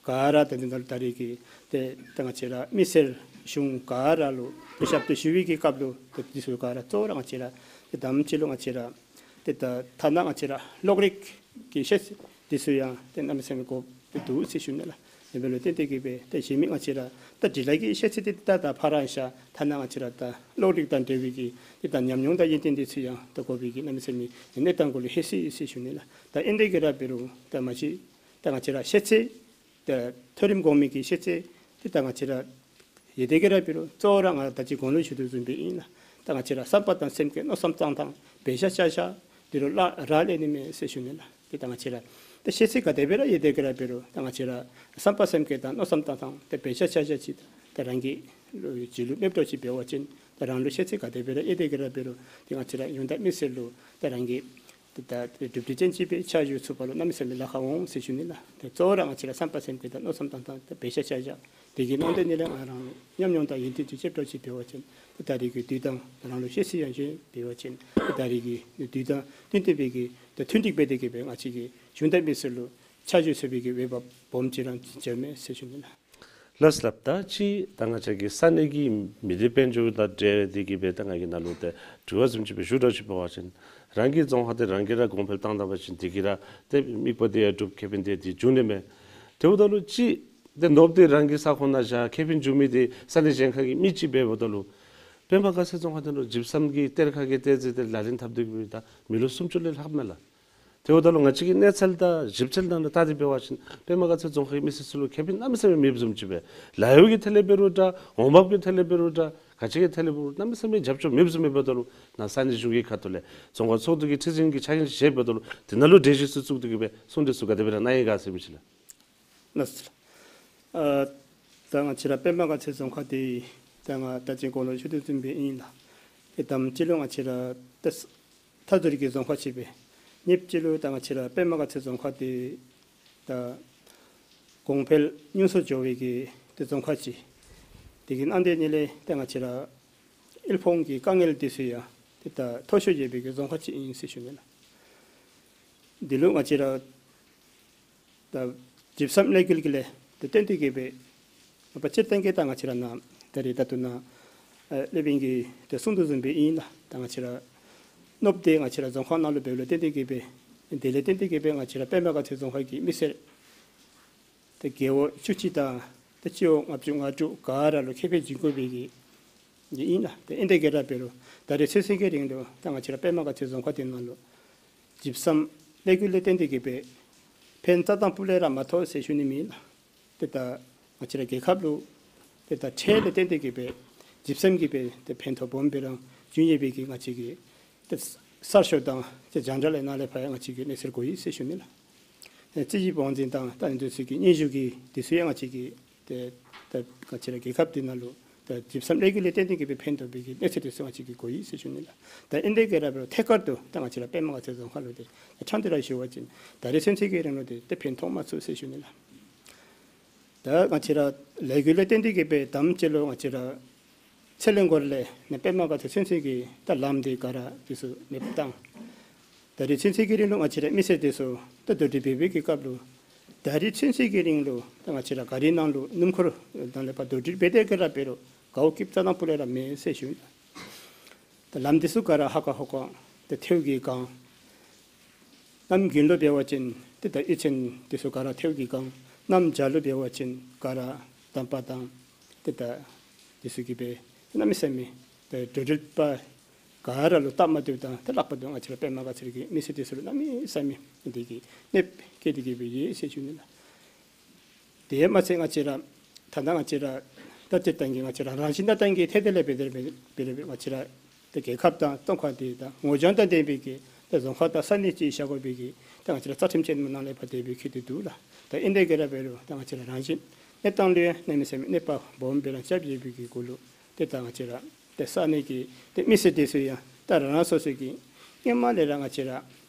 ག་ར་ད་འདི་ནང་ད་རེས་ཀྱི་ཏེ་ད་ང་བཅས་ར་མི་སེར་གཞུང་ག་ར་ལུ་ཏེ་ཞབས་ཏོག་ཞུ་བའི་གི་སྐབས་ལུ་ཏེ་འདི་ཚུ་ག་ར་གཙོ་བོ་ར་ང་བཅས་ར་ཏེ་དང་པ་ཅིག་ལུ་ང་བཅས་ར་ཏེ་ད་ཐ་ན་ང་བཅས་ར་གློག་རིག་གི་ཤེས་ཚད་འདི་ཚུ་ཡང་ཏེ་གནམ་མེད་ས་མེད་དགོཔ་ཏེ་འདུག་ཟེར་ཞུ་ནི་ལགས། དེ་འབདཝ་ལུ་བརྟེན་ཏེ་གི་སྦེ་ཏེ་གཞན་མི་ང་བཅས་ར་ད་འབྲི་ལྷག་གི་ཤེས་ཚད་འདི་ད་ད་ཕར་ར་བཞག། ཐ་ན་ང་བཅས་ར་ད་གློག་རིག་དང་འབྲེལ་བའི་གི་ཏེ་ད་ཉམས་མྱོང་དང་ཡོན་ཏན་འདི་ཚུ་ཡང་ད་དགོ་པའི་གི་གནམ་མེད་ས་མེད་གནས་སྟངས་གུ་ལུ་ལྷོད་སོ་ཡི་ཟེར་ཞུ་ནི་ལགས། ད་ཨིན་དེ་གི་ར་འབད་རུང་ད་མ་གཞི་ད་ང་བཅས་ར་ཤེས་ཚད་ད་མཐོ་རིམ་གོང་མའི་གི་ཤེས་ཚད་འདི་ད་ང་བཅས་ར་ཡོད་དེ་གི་ར་འབད་རུང་གཙོ་བོ་ར་ང་ད་ཅི་གོང་ལུ་ཞུ་དོ་བཟུམ་སྦེ་ཨིན་ལགས། ད་ང་བཅས་ར་བསམ་པ་དང་སེམས་བསྐྱེད་མནོ་བསམ་བཏང་ཐངས་འབད་བཞག་བྱ་བཞག་འདི་ལུ་རག་ལས་ནི་མས་ཟེར་ཞུ་ནི་ལགས། ཏེ་ད་ང་བཅས་ར་ད་ཤེས་ཚད་ག་དེ་སྦེ་ར་ཡོད་དེ་གི་ར་འབད་རུང་ད་ང་བཅས་ར་བསམ་པ་སེམས་བསྐྱེད་དང་མནོ་བསམ་བཏང་ཐངས་ཏེ་འབད་བཞག་བྱ་བཞག་ཅིག་ད་རང་གི་རྒྱུད་ལུ་མེདཔ་འདྲཝ་ཅིག་འབད་བ་ཅིན་ད་རང་ལུ་ཤེས་ཚད་ག་དེ་སྦེ་ར་ཡོད་དེ་གི་ར་འབད་རུང་ཏེ་ང་བཅས་ར་ཡོན་བདག་མི་སེར་ལུ་ད་རང་གི་ཏེ་ད་ཏེ་གྲུབ་འབྲས་ཅན་ཅིག་སྦེ་ཕྱག་ཞུ་ཚུགས་པ་ལུ་གནམ་མེད་ས་མེད་ལཱ་ཁག་འོང་ཟེར་ཞུ་ནི་ལགས། ཏེ་གཙོ་བོ་ར་ང་བཅས་ར་བསམ་པ་སེམས་བསྐྱེད་དང་མནོ་བསམ་བཏང་ཐངས་ཏེ་འབད་བཞག་བྱ་བཞག་དེ་གི་ནང་དོན་ནི་ལས་ང་རང་ལུ་ཉམས་མྱོང་དང་ཡོན་ཏན་ཅིག་ཅེབ་ཏོག་ཅིག་འབད་བ་ཅིན་ཏེ་ད་རེས་ཀྱི་དུས་དང་རང་ལུ་ཤེས་ཚད་ཡང་ཅིག་འབད་བ་ཅིན་ཏེ་ད་རེས་ཀྱི་དུས་དང་བསྟུན་ཏེ་སྦེ་གི་ཏེ་མཐུན་འགྲིག་འབད་དེ་གི་སྦེ་ང་བཅས་ཀྱི་ཡོན་བདག་མི་སེར་ལུ་ཕྱག་ཞུ་ཚུགས་པའི་གི་འོས་འབབ་སྦོམ་ཅིག་ར་འབྱུངམ་མས་ཟེར་ཞུ་ནི་ལགས། ལགས་སོ་ལགས། ད་ཅི་ད་ང་བཅས་ཀྱི་ས་གནས་ཀྱི་མི་སྡེ་དཔལ་འབྱོར་དང་འབྲེལ་ཏེ་གི་སྦེ་ད་ང་གིས་ནཱ་ལུ་ཏེ་དྲི་བ་བཟུམ་ཅིག་སྦེ་ཞུ་དོ་ཅིག་འབད་བ་ཅིན་རང་གི་རྫོང་ཁག་འདི་རང་གིས་ར་གོང་འཕེལ་བཏང་ད་པ་ཅིན་དེ་གིས་ར་ཏེ་དམིགས་པ་འདི་ཡང་འགྲུབ་ཁེ་ཕན་འདི་འདི་འབྱུང་ནི་མས། དེ་འབདཝ་ད་ལུ་ཅིག་ཏེ་ནོར་བུ་འདི་རང་གི་ས་ཁོངས་ནང་བཞག་ཁེ་ཕན་འབྱུང་མི་འདི་ས་གནས་གཞན་ཁ་གི་མི་ཅིག་འབདཝ་ད་ལུ་པདྨ་དགའ་ཚལ་རྫོང་ཁག་འདི་ནང་ལུ་ཇིབ་སམ་གྱི་གཏེར་ཁ་གི་གཏེར་རྫས་འདི་ལག་ལེན་འཐབ་སྟེ་གི་སྦེ་ད་མི་ལོ་སུམ་ཅུ་ལས་ལྷགཔ་མས་ལགས། དེ་འབདཝ་ད་ལུ་ང་བཅས་ཀྱི་གནས་ཚད་དང་ཞིབ་འཚོལ་ནང་ལུ་བལྟ་སྟེ་འབད་བ་ཅིན་པདྨ་དགའ་ཚལ་རྫོང་ཁག་གི་མི་སེར་ཚུ་ལུ་ཁེ་ཕན་གནམ་མེད་ས་མེད་མེདཔ་བཟུམ་ཅིག་སྦེ་ལཱ་གཡོག་གི་ཐད་ལས་འབད་རུང་འདྲ་འོང་འབབ་ཀྱི་ཐད་ལས་འབད་རུང་འདྲ་ག་ཅི་གི་ཐད་ལས་འབད་རུང་གནམ་མེད་ས་མེད་རྒྱབ་སྐྱོར་མེདཔ་བཟུམ་མས། འབདཝ་ད་ལུ་ནཱ་ས་གནས་གཞུང་གི་ཁ་ཐུག་ལས་རྫོང་ཁག་ཚོགས་འདུ་གི་ཁྲི་འཛིན་གྱི་ཕྱག་འགན་བཞེས་འབདཝ་ད་ལུ་དེ་ནང་ལུ་གྲོས་གཞི་ཚུ་བཙུགས་ཏེ་གི་སྦེ་གསུང་གྲོས་ཚུ་ག་དེ་སྦེ་ར་གནང་ཡི་ག་ཟེར་མི་ཅིག་ལགས། ལགས་སོ། ཨ་ད་ང་བཅས་ར་པདྨ་དགའ་ཚལ་རྫོང་ཁག་འདི་ད་ང་ད་ཅི་གོང་ལུ་ཞུ་དོ་བཟུམ་སྦེ་ཨིན་ལགས། ཏེ་དང་པ་ཅིག་ལུ་ང་བཅས་ར་ཏེ་མཐའ་ཟུར་གྱི་རྫོང་ཁག་ཅིག་སྦེ། གཉིས་པ་ཅིག་ལུ་ད་ང་བཅས་ར་པདྨ་དགའ་ཚལ་རྫོང་ཁག་འདི་ད་གོང་འཕེལ་ཉུང་སུ་འགྱོ་བའི་གི་ཏེ་རྫོང་ཁག་ཅིག། དེ་གི་ནང་དོན་ནི་ལས་ད་ང་བཅས་ར་དབུལ་ཕོངས་ཀྱི་དཀའ་ངལ་འདི་ཚུ་ཡང་ཏེ་ད་མཐོ་ཤོས་ཡོད་པའི་གི་རྫོང་ཁག་ཅིག་ཨིན་ཟེར་ཞུ་ནི་ལགས། འདི་ལུ་ང་བཅས་ར་ད་ཇིབ་སམ་ལས་འགུལ་གྱི་ལས་ཏེ་བརྟེན་ཏེ་གི་སྦེ་ང་བཅས་སྤྱིར་བཏང་གི་ད་ང་བཅས་ར་ནཱ་ད་རེས་ད་ལྟོ་ནཱ་ཨེ་སློབ་དཔོན་གྱིས་ཏེ་གསུང་དོ་བཟུམ་སྦེ་ཨིན་ལགས། ད་ང་བཅས་ར་གནོདཔ་འདི་ང་བཅས་ར་རྫོང་ཁག་ནང་ལུ་འབདཝ་ལས་བརྟེན་ཏེ་གི་སྦེ་དེ་ལས་བརྟེན་ཏེ་གི་སྦེ་ང་བཅས་ར་པདྨ་དགའ་ཚལ་རྫོང་ཁག་གི་མི་སེར་ཏེ་རྒེད་འོག་བཅུ་གཅིག་དང་ཏེ་སྤྱི་འོག་ལྔ་བཅུ་ང་དྲུག་ག་ར་ལུ་ཁེ་ཕན་འབྱིན་དགོ་པའི་གི་འདི་ཨིན་ལགས། ཏེ་ཨིན་དེ་གི་ར་འབད་རུང་ད་རེས་ཚེས་གཅིག་གི་རིང་ལུ་ད་ང་བཅས་ར་པདྨ་དགའ་ཚལ་རྫོང་ཁག་འདི་ནང་ལུ་ཇིབ་སམ་ལས་འགུལ་ལས་བརྟེན་ཏེ་གི་སྦེ་ཕན་རྩ་དང་སྤུ་ལས་ར་མ་ཐོགས་ཟེར་ཞུ་ནི་མེད་ལགས། ཏེ་ད་ང་བཅས་ར་རྒྱལ་ཁབ་ལུ་ཏེ་ད་ཁྲལ་ལས་བརྟེན་ཏེ་གི་སྦེ་ཇིབ་སམ་གྱི་སྦེ་ཏེ་ཕན་ཐོགས་སྦོམ་སྦེ་ར་འབྱུང་ཡོད་པའི་གི་ང་བཅས་ཀྱི་ ཏེ་གསར་ཤོག་དང་ཏེ་རྒྱང་བསྒྲགས་ལས་ནང་ལས་ཕར་ཡང་ང་བཅས་ཀྱིས་གནས་ཚུལ་གོ་ཡི་ཟེར་ཞུ་ནི་ལགས། ཨེ་རྩིས་ཞིབ་དབང་འཛིན་དང་ད་ཨ་ནི་འདི་ཚུ་གི་སྙན་ཞུ་གི་འདི་ཚུ་ཡང་ང་བཅས་ཀྱིས་ཏེ་ད་ང་བཅས་ར་རྒྱལ་ཁབ་འདི་ནང་ལུ་ད་ལྗིད་ཟམ་ལས་འགུལ་ལས་བརྟེན་ཏེ་གིས་སྦེ་ཕན་ཐོགས་པའི་གི་གནས་ཚུལ་འདི་ཚུ་ང་བཅས་ཀྱིས་གོ་ཡི་ཟེར་ཞུ་ནི་ལགས། ད་ཨིན་དེ་གི་ར་འབད་རུང་ཐད་ཀར་དུ་ད་ང་བཅས་ར་པདྨ་དགའ་ཚལ་རྫོང་ཁག་ལུ་ཏེ་ཕྲང་སྟེ་ར་ཞུ་བ་ཅིན་ད་རིས་ཚུན་ཚོད་ཀྱི་རིང་ལུ་ཏེ་ཏེ་ཕན་ཐོགས་མ་ཚུགས་ཟེར་ཞུ་ནི་ལགས། ད་ང་བཅས་ར་ལས་འགུལ་ལས་བརྟེན་ཏེ་གིས་སྦེ་དམ་ཅིག་ལུ་ང་བཅས་ར་ཚེ་ལས་འགོར་ལས་ནཱ་པདྨ་དགའ་ཚལ་ཚུན་ཚོད་ཀྱི་ད་ལམ་འདི་ག་ར་འདི་ཚུ་མེདཔ་བཏང་། ད་རིས་ཚུན་ཚོད་ཀྱི་རིང་ལུ་ང་བཅས་ར་མི་སེར་འདི་ཚུ་ད་དོགས་འདྲི་འབད་བའི་གི་སྐབས་ལུ་ད་རིས་ཚུན་ཚོད་ཀྱི་རིང་ལུ་ད་ང་བཅས་ར་ག་རི་ནང་ལུ་སྣུམ་འཁོར་ནང་ལས་ཕར་དོགས་འདྲི་འབད་དེ་གི་ར་འབད་རུང་གའོ་སྐྱིདཔ་རྩ་དང་སྤུ་ལས་ར་མེད་ཟེར་ཞུ། ད་ལམ་འདི་ཚུ་ག་ར་ཧ་ཀ་ཧོ་ཀ་ཏེ་ཐལཝ་གིས་གང་། གནམ་དགུན་ལུ་འབད་བ་ཅིན་ཏེ་ད་གཡུས་ཚན་འདི་ཚུ་ག་ར་ཐལཝ་གིས་གང་། གནམ་བྱཱར་ལུ་འབད་བ་ཅིན་ག་ར་འདམ་པ་དང་ཏེ་ད་འདི་ཚུ་གིས་སྦེ་གནམ་མེད་ས་མེད་ཏེ་འགྲོ་འགྲུལ་པ་ག་ར་ལུ་སྟབས་མ་བདེཝ་དང་ཏེ་ལྷག་པར་དུ་ང་བཅས་ར་པདྨ་དགའ་ཚལ་གྱི་མི་སེར་འདི་ཚུ་ལུ་གནམ་མེད་ས་མེད་འདི་གི་གནོདཔ་བཀལ་ཏེ་གིས་སྦེ་ཡོད་ཟེར་ཞུ་ནི་ལགས། དེ་མ་ཚད་ང་བཅས་ར་ད་ལྟོ་ང་བཅས་ར་ད་སྤྱིར་བཏང་གི་ང་བཅས་ར་རང་བཞིན་གནས་སྟངས་ཀྱི་ཐད་དེ་ལས་འབད་དེ་འབད་དེ་ང་བཅས་ར་ད་རྒྱལ་ཁབ་དང་ཏང་ཁ་འདི་ད་ངོ་རྒྱུས་དང་ལྡན་པའི་གི་ད་རྫོང་ཁག་དང་ས་གནས་ཅིག་བཞག་དགོ་པའི་གི་ད་ང་བཅས་ར་རྩ་ཁྲིམས་ཅན་མི་ནང་ལས་ཕར་དེ་སྦེ་འཁོད་དེ་འདུག་ལགས། ད་ཨིན་དེ་གི་ར་འབད་རུང་ད་ང་བཅས་ར་རང་བཞིན་གནས་སྟངས་ལུ་ཡང་གནམ་མེད་ས་མེད་གནོད་པ་སྦོམ་སྦེ་ར་རྐྱབ་ཡོད་པའི་གི་གུ་ལུ་ཏེ་ད་ང་བཅས་ར་ཏེ་ས་གནས་ཀྱི་ཏེ་མི་སེར་འདི་ཚུ་ཡང་ད་རང་རང་སོ་སོའི་གི་སྔོན་མ་ལས་ར་ང་བཅས་ར་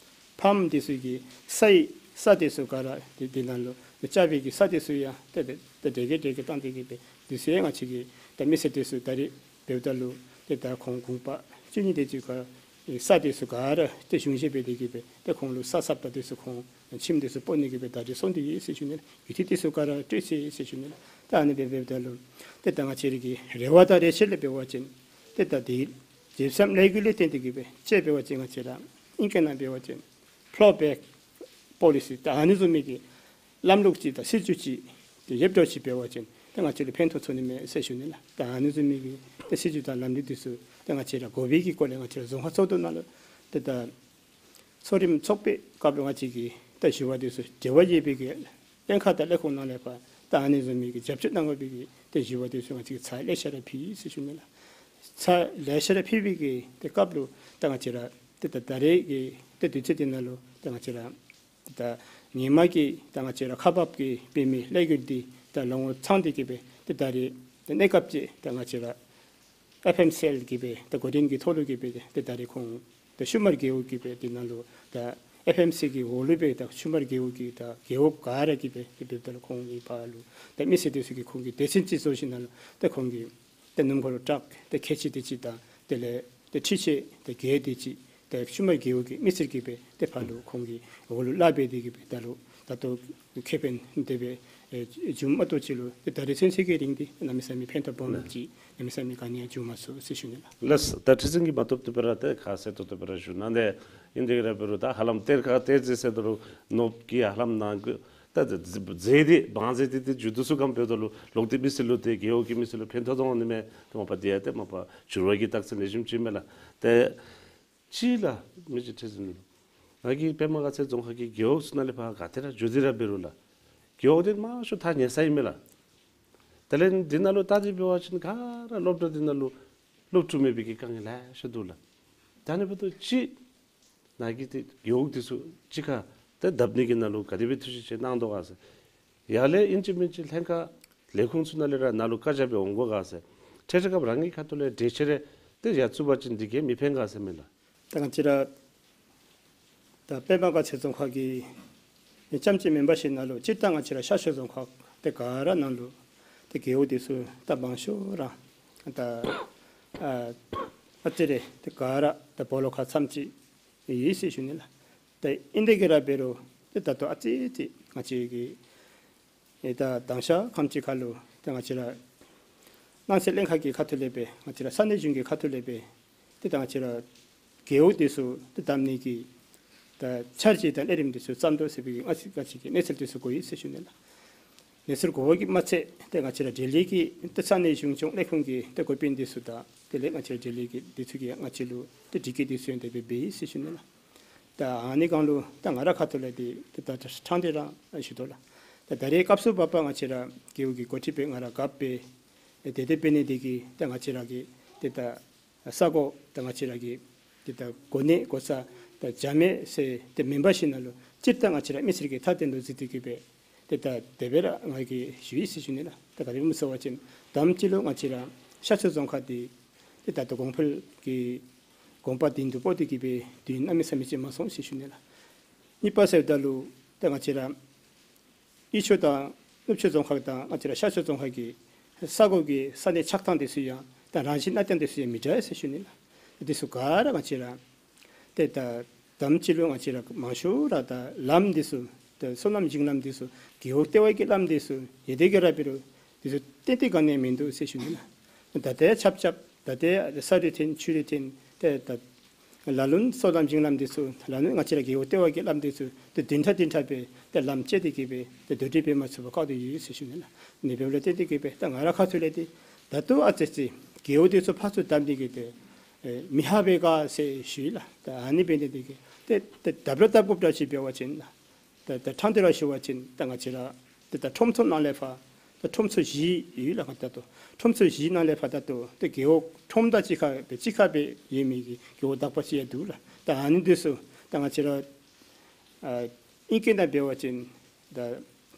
ཕམ་འདི་ཚུ་གི་ས་ཡི་ས་འདི་ཚུ་ག་ར་འདི་འདི་ནང་ལུ་ཏེ་རྐྱབ་པའི་གི་ས་འདི་ཚུ་ཡང་ཏེ་ཏེ་ཏེ་དེ་གི་དེ་གི་བཏང་སྟེ་གིས་སྦེ་འདི་ཚུ་ཡང་ང་བཅས་ཀྱི་ཏེ་མི་སེར་འདི་ཚུ་ད་རིས་འབདཝ་ད་ལུ་ཏེ་ད་ཁོང་གུང་པ་བཅུ་གཉིས་དེ་ཅིག་ཁར་ས་འདི་ཚུ་ག་ར་ཏེ་གཞུང་བཞེས་འབད་དེ་གིས་སྦེ་ཏེ་ཁོང་ལུ་ས་ཟབ་ད་འདི་ཚུ་ཁོང་ཁྱིམ་འདི་ཚུ་སྤོ་ནི་གིས་སྦེ་ད་རིས་སོང་སྟེ་ཡོད་ཟེར་ཞུ་ནི་ལགས། ཡུལ་སྡེ་འདི་ཚུ་ག་ར་སྤྲོད་ཅི་ཟེར་ཞུ་ནི་ལགས། ད་ཨ་ནི་སྦེ་འབདཝ་ད་ལུ་ཏེ་ད་ང་བཅས་ར་གི་རེ་བ་དང་རེ་ཆེ་ལས་འབད་བ་ཅིན་ཏེ་ད་འདི་ལྗིད་ཟམ་ལས་འགུལ་ལས་བརྟེན་ཏེ་གིས་སྦེ་དཔྱེ་འབད་བ་ཅིན་ང་བཅས་ར་ཨིང་སྐད་ནང་འབད་བ་ཅིན་ཕོ་ལོ་བེཀ་པོ་ལི་སི་ད་ཨ་ནི་བཟུམ་མའི་གི་ལམ་ལུགས་ཅིག་དང་སྲིད་བྱུས་ཅིག་ཏེ་ཡོདཔ་འདྲཝ་ཅིག་འབད་བ་ཅིན་ཏེ་ང་བཅས་ལུ་ཕན་ཐོགས་ཚུགས་ནི་མས་ཟེར་ཞུ་ནི་ལགས། ད་ཨ་ནི་བཟུམ་མའི་གི་ཏེ་སྲིད་བྱུས་དང་ལམ་ལུགས་འདི་ཚུ་ཏེ་ང་བཅས་ར་དགོ་པའི་གི་སྐོར་ལས་ང་བཅས་ར་རྫོང་ཁག་ཚོགས་འདུ་ནང་ལུ་ཏེ་ད་ཚོགས་རིམ་ཚོགས་པའི་སྐབས་ལུ་ང་བཅས་ཀྱིས་ད་ཞུ་བ་འདི་ཚུ་འབྲེལ་བ་ཡོད་པའི་གི་ལྷན་ཁག་དང་ལས་ཁུངས་ནང་ལས་ཕར་ད་ཨ་ནི་བཟུམ་མའི་གི་རྒྱབ་སྐྱོར་གནང་དགོ་པའི་གི་ད་ཞུ་བ་འདི་ཚུ་ང་བཅས་ཀྱིས་ཚར་ལེ་ཤ་ར་ཕུལ་ཡི་ཟེར་ཞུ་ནི་ལགས། ཚར་ལེ་ཤ་ར་ཕུལ་བའི་གི་ད་སྐབས་ལུ་ད་ང་བཅས་ར་ད་ད་ད་རེས་ཀྱི་ད་དུས་ཚོད་འདི་ནང་ལུ་ད་ང་བཅས་ར་ད་ཧེ་མ་གི་ད་ང་བཅས་ར་ཁག་འབག་གི་འབད་མི་ལས་འགུལ་འདི་ད་ལོ་ངོ་ཚང་སྟེ་གི་སྦེ་ད་ད་རེས་ད་གནས་སྐབས་ཅིག་ད་ང་བཅས་ར་ཨེཕ་ཨེམ་སི་ཨེལ་གི་སྦེ་ད་འགོ་འདྲེན་གྱི་ཐོག་ལུ་གི་སྦེ་ཏེ་ད་རེས་ཁོང་ད་ཤུ་མར་རྒེད་འོག་གི་སྦེ་འདི་ནང་ལུ་ད་ཨེཕ་ཨེམ་སི་གི་འོག་ལུ་སྦེ་ད་ཤུ་མར་རྒེད་འོག་གི་ད་རྒེད་འོག་ག་ར་གི་སྦེ་ཏེ་འབདཝ་ད་ལུ་ཁོང་གི་ཕར་ལུ་ད་མི་སེར་འདི་ཚུ་གིས་ཁོང་གི་སྡེ་ཚན་ཅིག་བཟོ་ཞིནམ་ལས་ད་ཁོང་གིས་ད་སྣུམ་འཁོར་ཊཱག་ད་ཁལ་གཅིག་དེ་ཅིག་དང་དེ་ལས་ད་འཕྲུལ་ཆས་ད་བརྒྱད་དེ་ཅིག་ད་ཤུ་མར་རྒེད་འོག་གི་མི་སེར་གྱི་སྦེ་ཏེ་ཕར་ལུ་ཁོང་གི་འོག་ལུ་ལཱ་འབད་དེ་གི་སྦེ་ད་ལུ་ད་ལྟོ་ཁེ་ཕན་དེ་སྦེ་ཨེ་བྱུངམ་མ་གཏོགས་ཅིག་ལུ་ཏེ་ད་རེས་ཚུན་ཚོད་ཀྱི་རིང་འདི་གནམ་མེད་ས་མེད་ཕན་ཐོགས་སྦོམ་ཅིག་གནམ་མེད་ས་མེད་ག་ནི་ཡང་བྱུང་མ་ཚུགས་ཟེར་ཞུ་ནི་ལགས། ལགས། ད་ཁྲི་འཛིན་གྱིས་མ་ཐུབ་ཐུབ་པར་ཏེ་ཁ་གསལ་ཏོག་ཏོ་སྦེ་ར་ཞུ་གནང་། ཏེ་ཨིན་དེ་གི་ར་འབད་རུང་ད་ཧ་ལམ་གཏེར་ཁ་གཏེར་ཟེར་ཟེར་དོ་རུང་ནོར་བུ་གིས་ཧ་ལམ་ནང་གི་ད་རྫས་འདི་བང་རྫས་འདི་ཏེ་མཇུག་བསྡུ་ཚུགས་ག་འབདཝ་ད་ལུ་ལོག་སྟེ་མི་སེར་ལུ་ཏེ་རྒེད་འོག་གི་མི་སེར་ལུ་ཕན་ཐོགས་འོང་ནི་མས། ཏེ་མ་པ་འདི་ཡང་ཏེ་མ་པ་འགྱུར་བ་གི་རྟགས་མཚན་ལེགས་ཤོམ་ཅིག་མས་ལགས། ཏེ་གཅིག་ལགས་མི་རྗེ་ཁྲི་འཛིན་ལུ་ང་གིས་པདྨ་དགའ་ཚལ་རྫོང་ཁག་གི་རྒེད་འོག་ཚུ་ནང་ལས་ཕར་ག་ཏེ་ར་འགྱོ་སྟེ་ར་འབད་རུང་ལགས་རྒེད་འོག་འདི་མང་ཤོས་ཐག་ཉེ་ས་ཨིན་མས་ལགས། དེ་ལས་འདི་ནང་ལུ་ད་འདི་འབད་བ་ཅིན་ག་ར་སློབ་གྲྭ་འདི་ནང་ལུ་སློབ་ཕྲུག་མེད་པའི་གི་དཀའ་ངལ་ལེ་ཤ་འདུག་ལགས། ད་ཨ་ནི་འབདཝ་ད་གཅིག་ནཱ་གི་ཏེ་རྒེད་འོག་འདི་ཚུ་གཅིག་ཁར་ཏེ་བརྡབ་ནི་གི་ནང་ལུ་ག་དེ་སྦེ་ཐུགས་བཞེད་ཅིག་གནང་དོ་ག་ཟེར། ཡར་ལས་ཨིན་ཅི་མིན་ཅི་ལྷན་ཁག་ལས་ཁུངས་ཚུ་ནང་ལས་ར་ནཱ་ལུ་བཀའ་རྒྱ་སྦེ་འོང་དགོ་ག་ཟེར། ཁྲལ་ཁྲལ་སྐབས་རང་གི་ཁ་ཐུག་ལས་གྲོས་ཆོད་རེ་ཏེ་ཡར་བཙུགས་པ་ཅིན་འདི་གིས་མི་ཕན་ག་ཟེར་མས་ལགས། ད་ང་བཅས་ར་ད་པདྨ་དགའ་ཚལ་རྫོང་ཁག་གི་ཨེ་རྐྱངམ་གཅིག་མེན་པར་ཞིནམ་ལས་སྤྱིར་བཏང་ང་བཅས་ར་ཤར་ཕྱོགས་རྫོང་ཁག་ཏེ་ག་ར་ནང་ལུ་ཏེ་རྒེད་འོག་འདི་ཚུ་ད་མང་ཤོས་ར་ད་ཨ་ཨ་ཙི་རེ་ཏེ་ག་ར་ད་སྦོ་ལོགས་ཁར་ཙམ་ཅིག་ཡོད་ཟེར་ཞུ་ནི་ལགས། ཏེ་ཨིན་དེ་གི་ར་འབད་རུང་ཏེ་ད་ལྟོ་ཨ་ཙི་ཅིག་ང་བཅས་ཀྱི་ཨེ་ད་དང་ཤ་ཁམས་ཅིག་ཁར་ལུ་ཏེ་ང་བཅས་ར་ནང་སྲིད་བློན་ཁག་གི་ཁ་ཐུག་ལས་སྦེ་ང་བཅས་ར་ས་གནས་གཞུང་གི་ཁ་ཐུག་ལས་སྦེ་ཏེ་ད་ང་བཅས་ར་རྒེད་འོག་འདི་ཚུ་ཏེ་བསྡམ་ནི་གི་ད་འཆར་གཞི་དང་ལས་རིམ་འདི་ཚུ་བརྩམ་དོ་ཟེར་བའི་གི་ང་བཅས་ང་བཅས་ཀྱིས་གནས་ཚུལ་འདི་ཚུ་གོ་ཡི་ཟེར་ཞུ་ནི་ལགས། གནས་ཚུལ་གོ་བ་གིས་མ་ཚད་ཏེ་ང་བཅས་ར་ལྡི་ལི་གི་ཏེ་ས་གནས་གཞུང་སྐྱོང་ལས་ཁུངས་ཀྱི་ཏེ་འགོ་དཔོན་འདི་ཚུ་དང་དེ་ལས་ང་བཅས་ར་ལྡི་ལི་གི་འདི་ཚུ་གིས་ང་བཅས་ལུ་ཏེ་དྲི་བཀོད་འདི་ཚུ་ཡང་དེ་སྦེ་འབད་ཡི་ཟེར་ཞུ་ནི་ལགས། ད་ཨ་ནི་སྒང་ལུ་ད་ང་ར་ཁ་ཐུག་ལས་འདི་ཏེ་ད་ཕྲང་སྟེ་ར་ཞུ་དོ་ལགས། ད་ད་རེས་སྐབས་སུ་བབ་པ་ང་བཅས་ར་རྒེད་འོག་གི་འགོ་ཁྲིདཔ་སྦེ་ང་ར་རྒཔོ་སྦེ་ཏེ་དེ་སྦེ་འབད་ནི་འདི་གིས་ད་ང་བཅས་ར་གི་ཏེ་ད་ས་གོ་ད་ང་བཅས་ར་གི་ ཏེ་ད་གོ་གནས་གོ་ས་ད་བྱ་མེད་ཟེར་ཏེ་མེན་པར་ཞིནམ་ལས་སྤྱིར་བཏང་ང་བཅས་ར་མི་སེར་གྱི་མཐའ་དོན་ལུ་གཟིགས་ཏེ་གི་སྦེ་ཏེ་ད་དེ་སྦེ་ར་ང་གིས་ཞུ་ཡི་ཟེར་ཞུ་ནི་ལགས། ད་ག་དེ་སྦེ་སྨོ་ཟེར་བ་ཅིན་དང་པ་ཅིག་ལུ་ང་བཅས་ར་ཤར་ཕྱོགས་རྫོང་ཁག་འདི་ཏེ་ད་ལྟོ་གོང་འཕེལ་གྱི་གོམ་པ་མདུན་དུ་སྤོ་སྟེ་གི་སྦེ་དུས་གནམ་མེད་ས་མེད་ཅིག་མ་སོང་ཟེར་ཞུ་ནི་ལགས། གཉིས་པ་ཟེརཝ་ད་ལུ་ད་ང་བཅས་ར་དབུས་ཕྱོགས་དང་ནུབ་ཕྱོགས་རྫོང་ཁག་དང་ང་བཅས་ར་ཤར་ཕྱོགས་རྫོང་ཁག་གི་ས་གོ་གི་ས་གནས་ཆགས་སྟངས་འདི་ཚུ་ཡང་ད་རང་བཞིན་གནས་སྟངས་འདི་ཚུ་ཡང་མི་འདྲ་ཟེར་ཞུ་ནི་ལགས། འདི་ཚུ་ག་ར་ང་བཅས་ར་ཏེ་ད་དང་པ་ཅིག་ལུ་ང་བཅས་ར་མང་ཤོས་ར་ད་ལམ་འདི་ཚུ་ད་སོ་ནམ་ཞིང་ལམ་འདི་ཚུ་རྒེད་འོག་ལྟེ་བ་གི་ལམ་འདི་ཚུ་ཡོད་དེ་གི་ར་འབད་རུང་འདི་ཚུ་ཏན་ཏན་ག་ནི་ཡང་མིན་འདུག་ཟེར་ཞུ་ནི་ལགས། ད་ལྟོ་ཡང་ཆབ་ཆབ་ད་ལྟོ་ཡང་ས་རུད་འཐོན་ཆུ་རུད་འཐོན་ཏེ་ད་ལ་ལུ་སོ་ནམ་ཞིང་ལམ་འདི་ཚུ་ལ་ལུ་ང་བཅས་ར་རྒེད་འོག་ལྟེ་བ་གི་ལམ་འདི་ཚུ་ཏེ་བདུན་ཕྲག་བདུན་ཕྲག་སྦེ་ཏེ་ལམ་བཅད་དེ་གི་སྦེ་ཏེ་དོ་འགྲིག་འབད་མ་ཚུགས་པར་བཀག་སྟེ་ཡོད་ཟེར་ཞུ་ནི་ལགས། ཨ་ནི་འབདཝ་ལས་བརྟེན་ཏེ་གི་སྦེ་ད་ང་ར་ཁ་ཐུག་ལས་ཏེ་ད་ལྟོ་ཨ་ཙི་ཙི་རྒེད་འོག་འདི་ཚུ་ཕར་ཚུར་བསྡམས་ཏེ་གི་ཏེ་ཨེ་མི་ཧ་པས་ག་ཟེར་ཞུ་ཡི་ལགས། ད་ཨ་ནི་འབད་ནི་འདི་གིས་ཏེ་ཏེ་ད་བློ་བཏབ་དགོཔ་འདྲཝ་ཅིག་འབད་བ་ཅིན་ལགས། ད་ད་ཕྲང་སྟེ་ར་ཞུ་བ་ཅིན་ད་ང་བཅས་ར་ད་ད་ཁྲོམ་ཚུ་ནང་ལས་ཕར་ད་ཁྲོམ་ཚུ་བཞི་ཡོད་ལགས། ང་ད་ལྟོ་ཁྲོམ་ཚུ་བཞི་ནང་ལས་ཕར་ད་ལྟོ་ད་རྒེད་འོག་ཁྲོམ་དང་གཅིག་ཁར་སྦེ་གཅིག་ཁར་སྦེ་ཡོད་མི་གི་རྒེད་འོག་དག་པ་ཅིག་ཡང་འདུག་ལགས། ད་ཨ་ནི་འདི་ཚུ་ད་ང་བཅས་ར་ཨ་ཨིང་སྐད་ནང་འབད་བ་ཅིན་ད་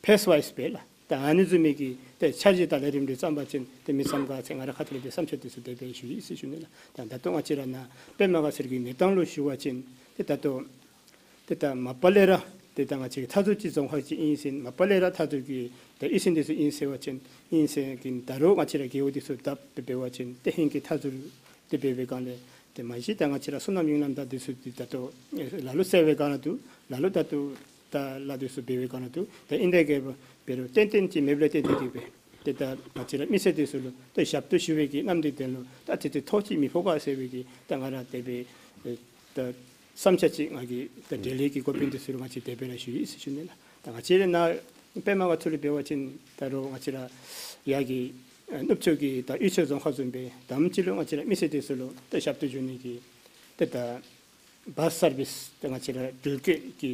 ཕེསི་ཝའིསི་སྦེ་ལགས། ད་ཨ་ནི་བཟུམ་མའི་གི་ད་འཆར་གཞི་དང་ལས་རིམ་འདི་བརྩམ་པ་ཅིན་ཏེ་མི་བསམ་ག་ཟེར་ང་ར་ཁ་ཐུག་ལས་ཏེ་བསམ་འཆར་འདི་ཚུ་དེ་སྦེ་ཞུ་ཡི་ཟེར་ཞུ་ནི་ལགས། ད་ད་ལྟོ་ང་བཅས་ར་ནཱ་པདྨ་དགའ་ཚལ་གྱི་གནས་སྟངས་ལུ་ཞུ་བ་ཅིན་ཏེ་ད་ལྟོ་ཏེ་ད་མ་པ་ལས་ར་ཏེ་ད་ང་བཅས་ཀྱི་མཐའ་ཟུར་ཅིག་རྫོང་ཁག་ཅིག་ཨིན་ཟེར་མ་པ་ལས་ར་མཐའ་ཟུར་གྱི་ད་ཨི་ཟེར་འདི་ཚུ་ཨིན་ཟེར་བ་ཅིན་ཨིན་ཟེར་གི་ད་རུང་ང་བཅས་ར་རྒེད་འོག་འདི་ཚུ་བསྡབ་སྦེ་འབད་བ་ཅིན་ཏེ་ཧེང་གི་མཐའ་ཟུར་ཏེ་འབད་བའི་སྒང་ལས་ཏེ་མ་གཞི་ད་ང་བཅས་ར་སོ་ནམ་ཞིང་ལམ་དང་འདི་ཚུ་འདི་ད་ལྟོ་ལ་ལུ་སེལ་བའི་སྒང་ར་འདུག། ལ་ལུ་ད་ལྟོ་ད་ལཱ་འདི་ཚུ་འབད་བའི་སྒང་ར་འདུག། ད་ཨིན་དེ་གི་འབད་རུང་ཏན་ཏན་ཅིག་མེདཔ་ལས་བརྟེན་ཏེ་གི་སྦེ་ཏེ་ད་ང་བཅས་ར་མི་སེར་འདི་ཚུ་ལུ་ད་ཞབས་ཏོག་ཞུ་བའི་གི་རྣམ་འགྱུར་འདི་ལུ་ད་ཏེ་ཏེ་ཐོ་ཅིག་མི་ཕོག་ག་ཟེར་བའི་གི་ད་ང་ར་དེ་སྦེ་ད་བསམ་འཆར་ཅིག་ང་གིས་ད་འབྲེལ་ཡོད་ཀྱི་འགོ་དཔོན་འདི་ཚུ་ལུ་ང་བཅས་དེ་སྦེ་ར་ཞུ་ཡི་ཟེར་ཞུ་ནི་ལགས། ད་ང་བཅས་ར་ནཱ་པདྨ་དགའ་ཚལ་ལུ་འབད་བ་ཅིན་ད་རུང་ང་བཅས་ར་ཡར་གྱི་ཨ་ནུབ་ཕྱོགས་ཀྱི་ད་དབུས་ཕྱོགས་རྫོང་ཁག་བཟུམ་སྦེ་དང་པ་ཅིག་ལུ་ང་བཅས་ར་མི་སེར་འདི་ཚུ་ལུ་ད་ཞབས་ཏོག་ཞུ་ནི་གི་ཏེ་ད་བཱསི་སར་བིསི་ད་ང་བཅས་ར་འགྲུལ་སྐྱེལ་གྱི་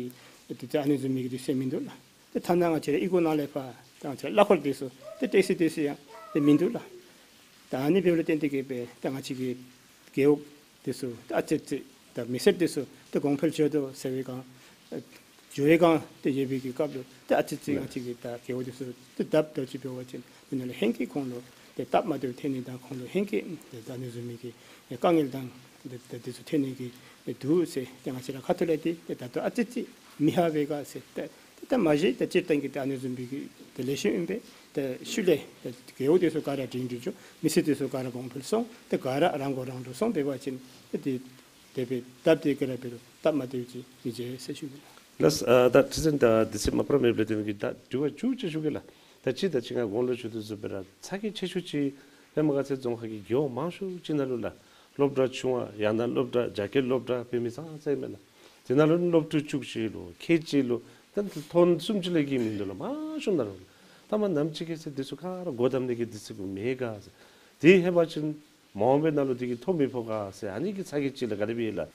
ཏེ་ད་ཨ་ནི་བཟུམ་མའི་གི་དུས་ཚོད་མིན་འདུག་ལགས། ཏེ་ཐ་ན་ང་བཅས་ར་གཡུས་སྒོ་ནང་ལས་ཕར་ད་ང་བཅས་ར་གླ་འཁོར་འདི་ཚུ་ཏེ་ཊེག་སི་འདི་ཚུ་ཡང་ཏེ་མིན་འདུག་ལགས། ད་ཨ་ནི་འབདཝ་ལས་བརྟེན་ཏེ་གི་སྦེ་ད་ང་བཅས་ཀྱི་རྒེད་འོག་འདི་ཚུ་ད་ཨ་ཙི་ཙི་ད་མི་སེར་འདི་ཚུ་ད་གོང་འཕེལ་འགྱོ་དོ་ཟེར་བའི་སྒང་འགྱོ་བའི་སྒང་ཏེ་ཡོད་པའི་གི་སྐབས་ལུ་ད་ཨ་ཙི་ཙི་ང་བཅས་ཀྱི་ད་རྒེད་འོག་འདི་ཚུ་ད་བསྡབ་བསྡབ་ཅིག་འབད་བ་ཅིན་འདི་ནང་ལུ་ཧེང་སྐལ་ཁོང་ལུ་ཏེ་སྟབས་མ་བདེཝ་ཐོན་ནི་དང་ཁོང་ལུ་ཧེང་སྐལ་ཏེ་ད་ཨ་ནི་བཟུམ་མའི་གི་དཀའ་ངལ་དང་ཏེ་ད་འདི་ཚུ་ཐོན་ནི་གི་འདུག་ཟེར་ཏེ་ང་བཅས་ར་ཁ་ཐུག་ལས་ཏེ་ཏེ་ད་ལྟོ་ཨ་ཙི་ཙི་མི་ཧ་པས་ག་ཟེར་ཏེ་ཏེ་ད་མ་གཞི་ད་སྤྱིར་བཏང་གི་ད་ཨ་ནི་བཟུམ་མའི་གི་ཏེ་ལེགས་ཤོམ་ཨིན་པས། ཏེ་ཤུལ་ལས་ཏེ་རྒེད་འོག་འདི་ཚུ་ག་ར་སྒྲིང་སྒྲི་འགྱོ། མི་སེར་འདི་ཚུ་ག་ར་གོང་འཕེལ་སོང་། ཏེ་ག་ར་རང་མགོ་རང་འདྲོངས་སོང་འབད་བ་ཅིན་ཏེ་དེ་དེ་སྦེ་སྟབས་བདེ་གི་ར་འབད་རུང་སྟབས་མ་བདེཝ་ཅིག་མི་འབྱུང་ཟེར་ཞུ་ནི་ལགས། ལགས། ཨ་ད་ཁྲི་འཛིན་ད་དུས་ཚོད་མ་པ་ར་མེདཔ་ལས་བརྟེན་གི་ད་དྲི་བ་མཇུག་ཅིག་ཞུ་གེ་ལགས། ད་ཅི་ད་ཅི་ང་གོང་ལུ་ཞུ་དོ་བཟུམ་སྦེ་ར་ཚ་གྱང་ཆེ་ཤོས་ཅིག་པདྨ་དགའ་ཚལ་རྫོང་ཁག་གི་རྒེད་འོག་མང་ཤོས་ཅིག་ནང་ལུ་ལགས། སློབ་གྲྭ་ཆུང་བ་ཡང་ན་སློབ་གྲྭ་རྒྱ་སྐྱེད་སློབ་གྲྭ་འབད་མི་ཙང་ཙ་ཨིན་མས་ལགས། དེ་ནང་ལུ་སློབ་ཕྲུག་བཅུ་གཅིག་ལུ་ཁལ་གཅིག་ལུ་ད་ཐོན་སུམ་ཅུ་ལས་བརྒལ་མིན་འདུག་ལགས། མང་ཤོས་ནང་ལུ་ད་མ་ནམ་ཅིག་གི་ཚེ་འདི་ཚུ་ག་ར་སྒོ་བསྡམ་ནི་གི་དུས་ཚོད་མེད་ག་ཟེར། དེ་ལྷོད་པ་ཅིན་མ་འོངས་པའི་ནང་ལུ་དེ་གི་ཐོ་མི་ཕོག་ག་ཟེར་ཨ་ནི་གི་ཚ་གྱང་ཅིག་ལགས་ག་དེ་སྦེ་ཨིན་ལགས།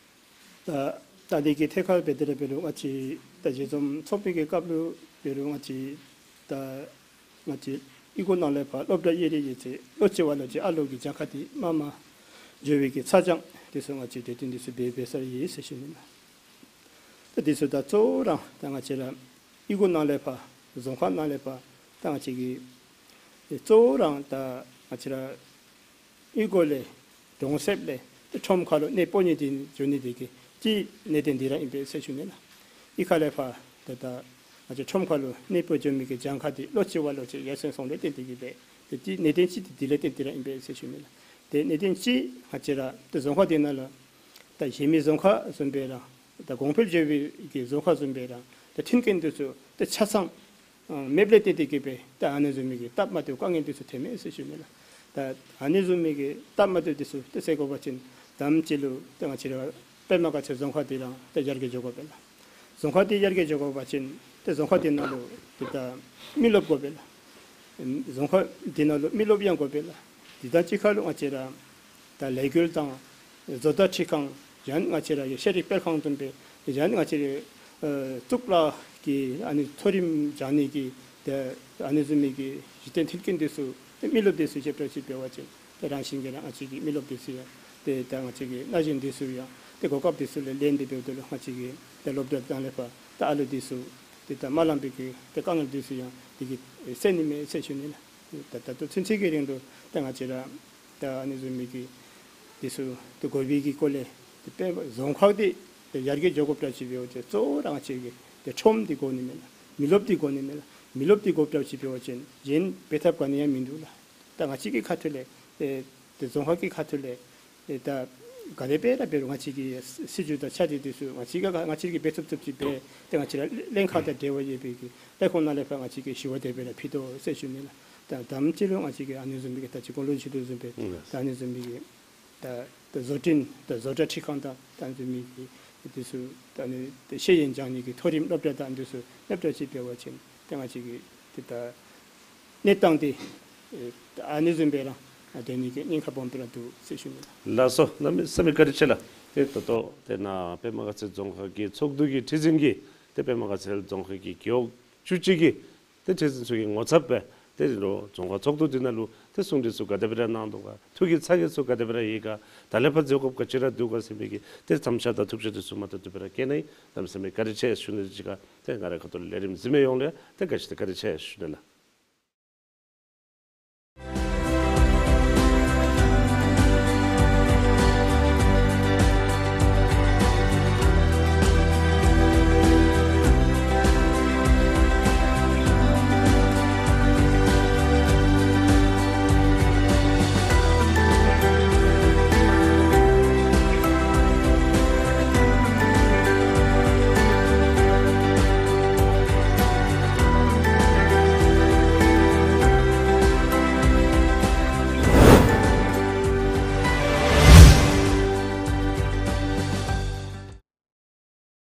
ད་ད་དེ་གི་ཐད་ཁར་འབད་དེ་ར་འབད་རུང་ང་བཅས་ད་ཞལ་འཛོམས་ཚོགས་པའི་གི་སྐབས་ལུ་འབད་རུང་ང་བཅས་ད་ང་བཅས་གཡུས་སྒོ་ནང་ལས་ཕར་སློབ་གྲྭ་གཡས་རུ་གཡས་ཚད་ལོ་གཅིག་བ་ལོ་གཅིག་ཨ་ལོ་གི་གྱངས་ཁ་འདི་མར་མར་འགྱོ་བའི་གི་ཚ་གྱང་འདི་ཚུ་ང་བཅས་དེ་དོན་འདི་ཚུ་འབད་འབད་ས་ར་ཡོད་ཟེར་ཞུ་ནི་ལགས། ད་འདི་ཚུ་ད་གཙོ་བོ་ར་ད་ང་བཅས་ར་གཡུས་སྒོ་ནང་ལས་ཕར་རྫོང་ཁག་ནང་ལས་ཕར་ད་ང་བཅས་ཀྱི་གཙོ་བོ་ར་ད་ང་བཅས་ར་གཡུས་སྒོ་ལས་གྲོང་གསེབ་ལས་ཏེ་ཁྲོམ་ཁ་ལུ་གནས་སྤོ་ནི་འདི་འགྱོ་ནི་འདི་གི་གཅིག་གནད་དོན་འདི་ར་ཨིན་པས་ཟེར་ཞུ་ནི་ལགས། གཡུས་ཁ་ལས་ཕར་ཏེ་ད་ང་བཅས་ཁྲོམ་ཁ་ལུ་གནས་སྤོ་འགྱོ་མི་གི་གྱངས་ཁ་འདི་ལོ་གཅིག་བ་ལོ་གཅིག་ཡར་སེང་སོང་ལས་བརྟེན་ཏེ་གི་སྦེ་ཏེ་གཅིག་གནད་དོན་གཅིག་འདི་འདི་ལས་བརྟེན་ཏེ་ར་ཨིན་པས་ཟེར་ཞུ་ནི་ལགས། ཏེ་གནད་དོན་གཅིག་ང་བཅས་ར་ཏེ་རྫོང་ཁག་འདི་ནང་ལུ་ད་གཞན་མི་རྫོང་ཁག་བཟུམ་སྦེ་ར་ད་གོང་འཕེལ་འགྱོ་བའི་གི་རྫོང་ཁག་བཟུམ་སྦེ་ར་ད་མཐུན་རྐྱེན་འདི་ཚུ་ད་ཆ་ཚང་ཨ་མེདཔ་ལས་བརྟེན་ཏེ་གི་སྦེ་ད་ཨ་ནི་བཟུམ་མའི་གི་སྟབས་མ་བདེཝ་དཀའ་ངལ་འདི་ཚུ་ཐོནམ་མས་ཟེར་ཞུ་ནི་ལགས། ད་ཨ་ནི་བཟུམ་མའི་གི་སྟབས་མ་བདེཝ་འདི་ཚུ་ད་སེལ་དགོ་པ་ཅིན་དང་པ་ཅིག་ལུ་ད་ང་བཅས་ར་པདྨ་དགའ་ཚལ་རྫོང་ཁག་འདི་ར་ད་ཡར་རྒྱས་འགྱོ་དགོ་པས་ལགས། རྫོང་ཁག་འདི་ཡར་རྒྱས་འགྱོ་དགོ་པ་ཅིན་ད་རྫོང་ཁག་འདི་ནང་ལུ་ཏེ་ད་མི་རློབས་དགོ་པས་ལགས། རྫོང་ཁག་འདི་ནང་ལུ་མི་རློབས་ཡང་དགོ་པས་ལགས། འདི་དང་གཅིག་ཁར་ལུ་ང་བཅས་ར་ད་ལས་འགུལ་དང་བཟོ་ལྟ་འཁྲིད་ཁང་ཡང་ང་བཅས་ར་གི་ཤེས་རིག་སྤེལ་ཁང་བཟུམ་སྦེ་ཡང་ང་བཅས་ར་ཨ་གཙུག་ལག་གི་ཨ་ནི་མཐོ་རིམ་སྦྱང་ནི་གི་ཏེ་ཨ་ནི་བཟུམ་མའི་གི་གཞི་རྟེན་མཐུན་རྐྱེན་འདི་ཚུ་ཏེ་མི་རློབས་འདི་ཚུ་ཞིབ་ཕྲ་ཅིག་འབད་བ་ཅིན་ཏེ་རང་བཞིན་གྱིས་ར་ང་བཅས་ཀྱི་མི་རློབས་འདི་ཚུ་ཡང་ཏེ་ད་ང་བཅས་ཀྱི་ན་གཞོན་འདི་ཚུ་ཡང་ ཏེ་གོ་སྐབས་འདི་ཚུ་ལས་ལེན་ཏེ་འབདཝ་ད་ལུ་ང་བཅས་ཀྱི་ཏེ་སློབ་གྲྭ་དང་ལས་ཕར་ད་ཨ་ལུ་འདི་ཚུ་ཏེ་ད་མ་ལང་པའི་གི་ཏེ་དཀའ་ངལ་འདི་ཚུ་ཡང་དེ་གིས་སེལ་ནི་མས་ཟེར་ཞུ་ནི་ལགས། ད་ད་ལྟོ་ཚུན་ཚོད་ཀྱི་རིང་དུ་ད་ང་བཅས་ར་ད་ཨ་ནི་བཟུམ་མའི་གི་འདི་ཚུ་ཏེ་དགོ་པའི་གི་སྐོར་ལས་ཏེ་དཔེ་རྫོང་ཁག་འདི་ཏེ་ཡར་རྒྱས་འགྱོ་དགོཔ་འདྲཝ་ཅིག་འབད་བ་ཅིན་གཙོ་བོ་ར་ང་བཅས་ཀྱི་ཏེ་ཁྲོམ་འདི་དགོ་ནི་མས་ལགས། མི་རློབས་འདི་དགོ་ནི་མས་ལགས། མི་རློབས་འདི་དགོཔ་འདྲཝ་ཅིག་འབད་བ་ཅིན་གཞན་འབད་ཐབས་ག་ནི་ཡང་མིན་འདུག་ལགས། ད་ང་བཅས་ཀྱི་ཁ་ཐུག་ལས་ཏེ་ཏེ་རྫོང་ཁག་གི་ཁ་ཐུག་ལས་ཏེ་ད་ག་དེ་སྦེ་ར་འབད་རུང་ང་བཅས་ཀྱི་སྲིད་བྱུས་དང་ཆ་འདི་འདི་ཚུ་ང་བཅས་ཀྱིས་ང་བཅས་ཀྱིས་འབད་ཚུགས་ཚུགསཔ་ཅིག་འབད། ཏེ་ང་བཅས་ར་ལྷན་ཁག་དང་འབྲེལ་བ་ཡོད་པའི་གི་ལས་ཁུངས་ནང་ལས་ཕར་ང་བཅས་ཀྱིས་ཞུ་བ་དེ་སྦེ་ར་ཕུལ་དོ་ཟེར་ཞུ་ནི་ལགས། ད་དམ་ཅིག་ལུ་ང་བཅས་ཀྱིས་ཨ་ནི་བཟུམ་མའི་གི་ད་ཅི་གོང་ལུ་ཞུ་དོ་བཟུམ་སྦེ་ད་ཨ་ནི་བཟུམ་མའི་གི་ད་ད་བཟོ་སྐྲུན་ད་བཟོ་གྲྭ་ཁྲིད་ཁང་དང་ད་ཨ་ནི་བཟུམ་མའི་གི་འདི་ཚུ་ད་ཨ་ནི་ད་ཤེས་ཡོན་སྦྱང་ནི་གི་མཐོ་རིམ་སློབ་གྲྭ་དང་འདི་ཚུ་སློབ་གྲྭ་ཅིག་འབད་བ་ཅིན་ཏེ་ང་བཅས་ཀྱི་ཏེ་ད་གནས་སྟངས་འདི་ཨེ་ཨ་ནི་བཟུམ་སྦེ་ར་སྡོད་ནི་གི་ཉེན་ཁ་སྦོམ་སྦེ་ར་འདུག་ཟེར་ཞུ་ནི་ལགས། ལགས་སོ། གནམ་མེད་ས་མེད་བཀའ་དྲིན་ཆེ་ལགས། ཏེ་ད་ལྟོ་ཏེ་ནཱ་པདྨ་དགའ་ཚལ་རྫོང་ཁག་གི་ཚོགས་འདུ་གི་ཁྲི་འཛིན་གྱིས་ཏེ་པདྨ་དགའ་ཚལ་རྫོང་ཁག་གི་རྒེད་འོག་བཅུ་གཅིག་གི་ཏེ་ཁྲི་འཛིན་ཚུ་གི་ངོ་ཚབ་སྦེ་ཏེ་རོགས་རྫོང་ཁག་ཚོགས་འདུ་འདི་ནང་ལུ་ཏེ་གསུང་གྲོས་ཚུ་ག་དེ་སྦེ་ར་གནང་དོ་ག། ཐུགས་ཀྱི་ཚ་གྱང་ཚུ་ག་དེ་སྦེ་ར་ཡོད་ག། ད་ལས་ཕར་མཛད་དགོཔ་ག་ཅི་ར་འདུག་ག་ཟེར་མི་གི་ཏེ་མཚམས་འཇོག་དང་ཐུགས་བཞེད་འདི་ཚུ་མ་ཏོག་ཏོ་སྦེ་ར་བསྐྱལ་གནང་ཡི། གནམ་མེད་ས་མེད་བཀའ་དྲིན་ཆེ་ཞུ་ནི་འདི་གཅིག་ཁར་ཏེ་ང་རའི་ཁ་ཐུག་ལས་རིམ་གཟིགས་མི་ཡོངས་ལུ་ཏེ་ག་ཅི་ཏེ་བཀའ་དྲིན་ཆེ་ཞུ་ནི་ལགས།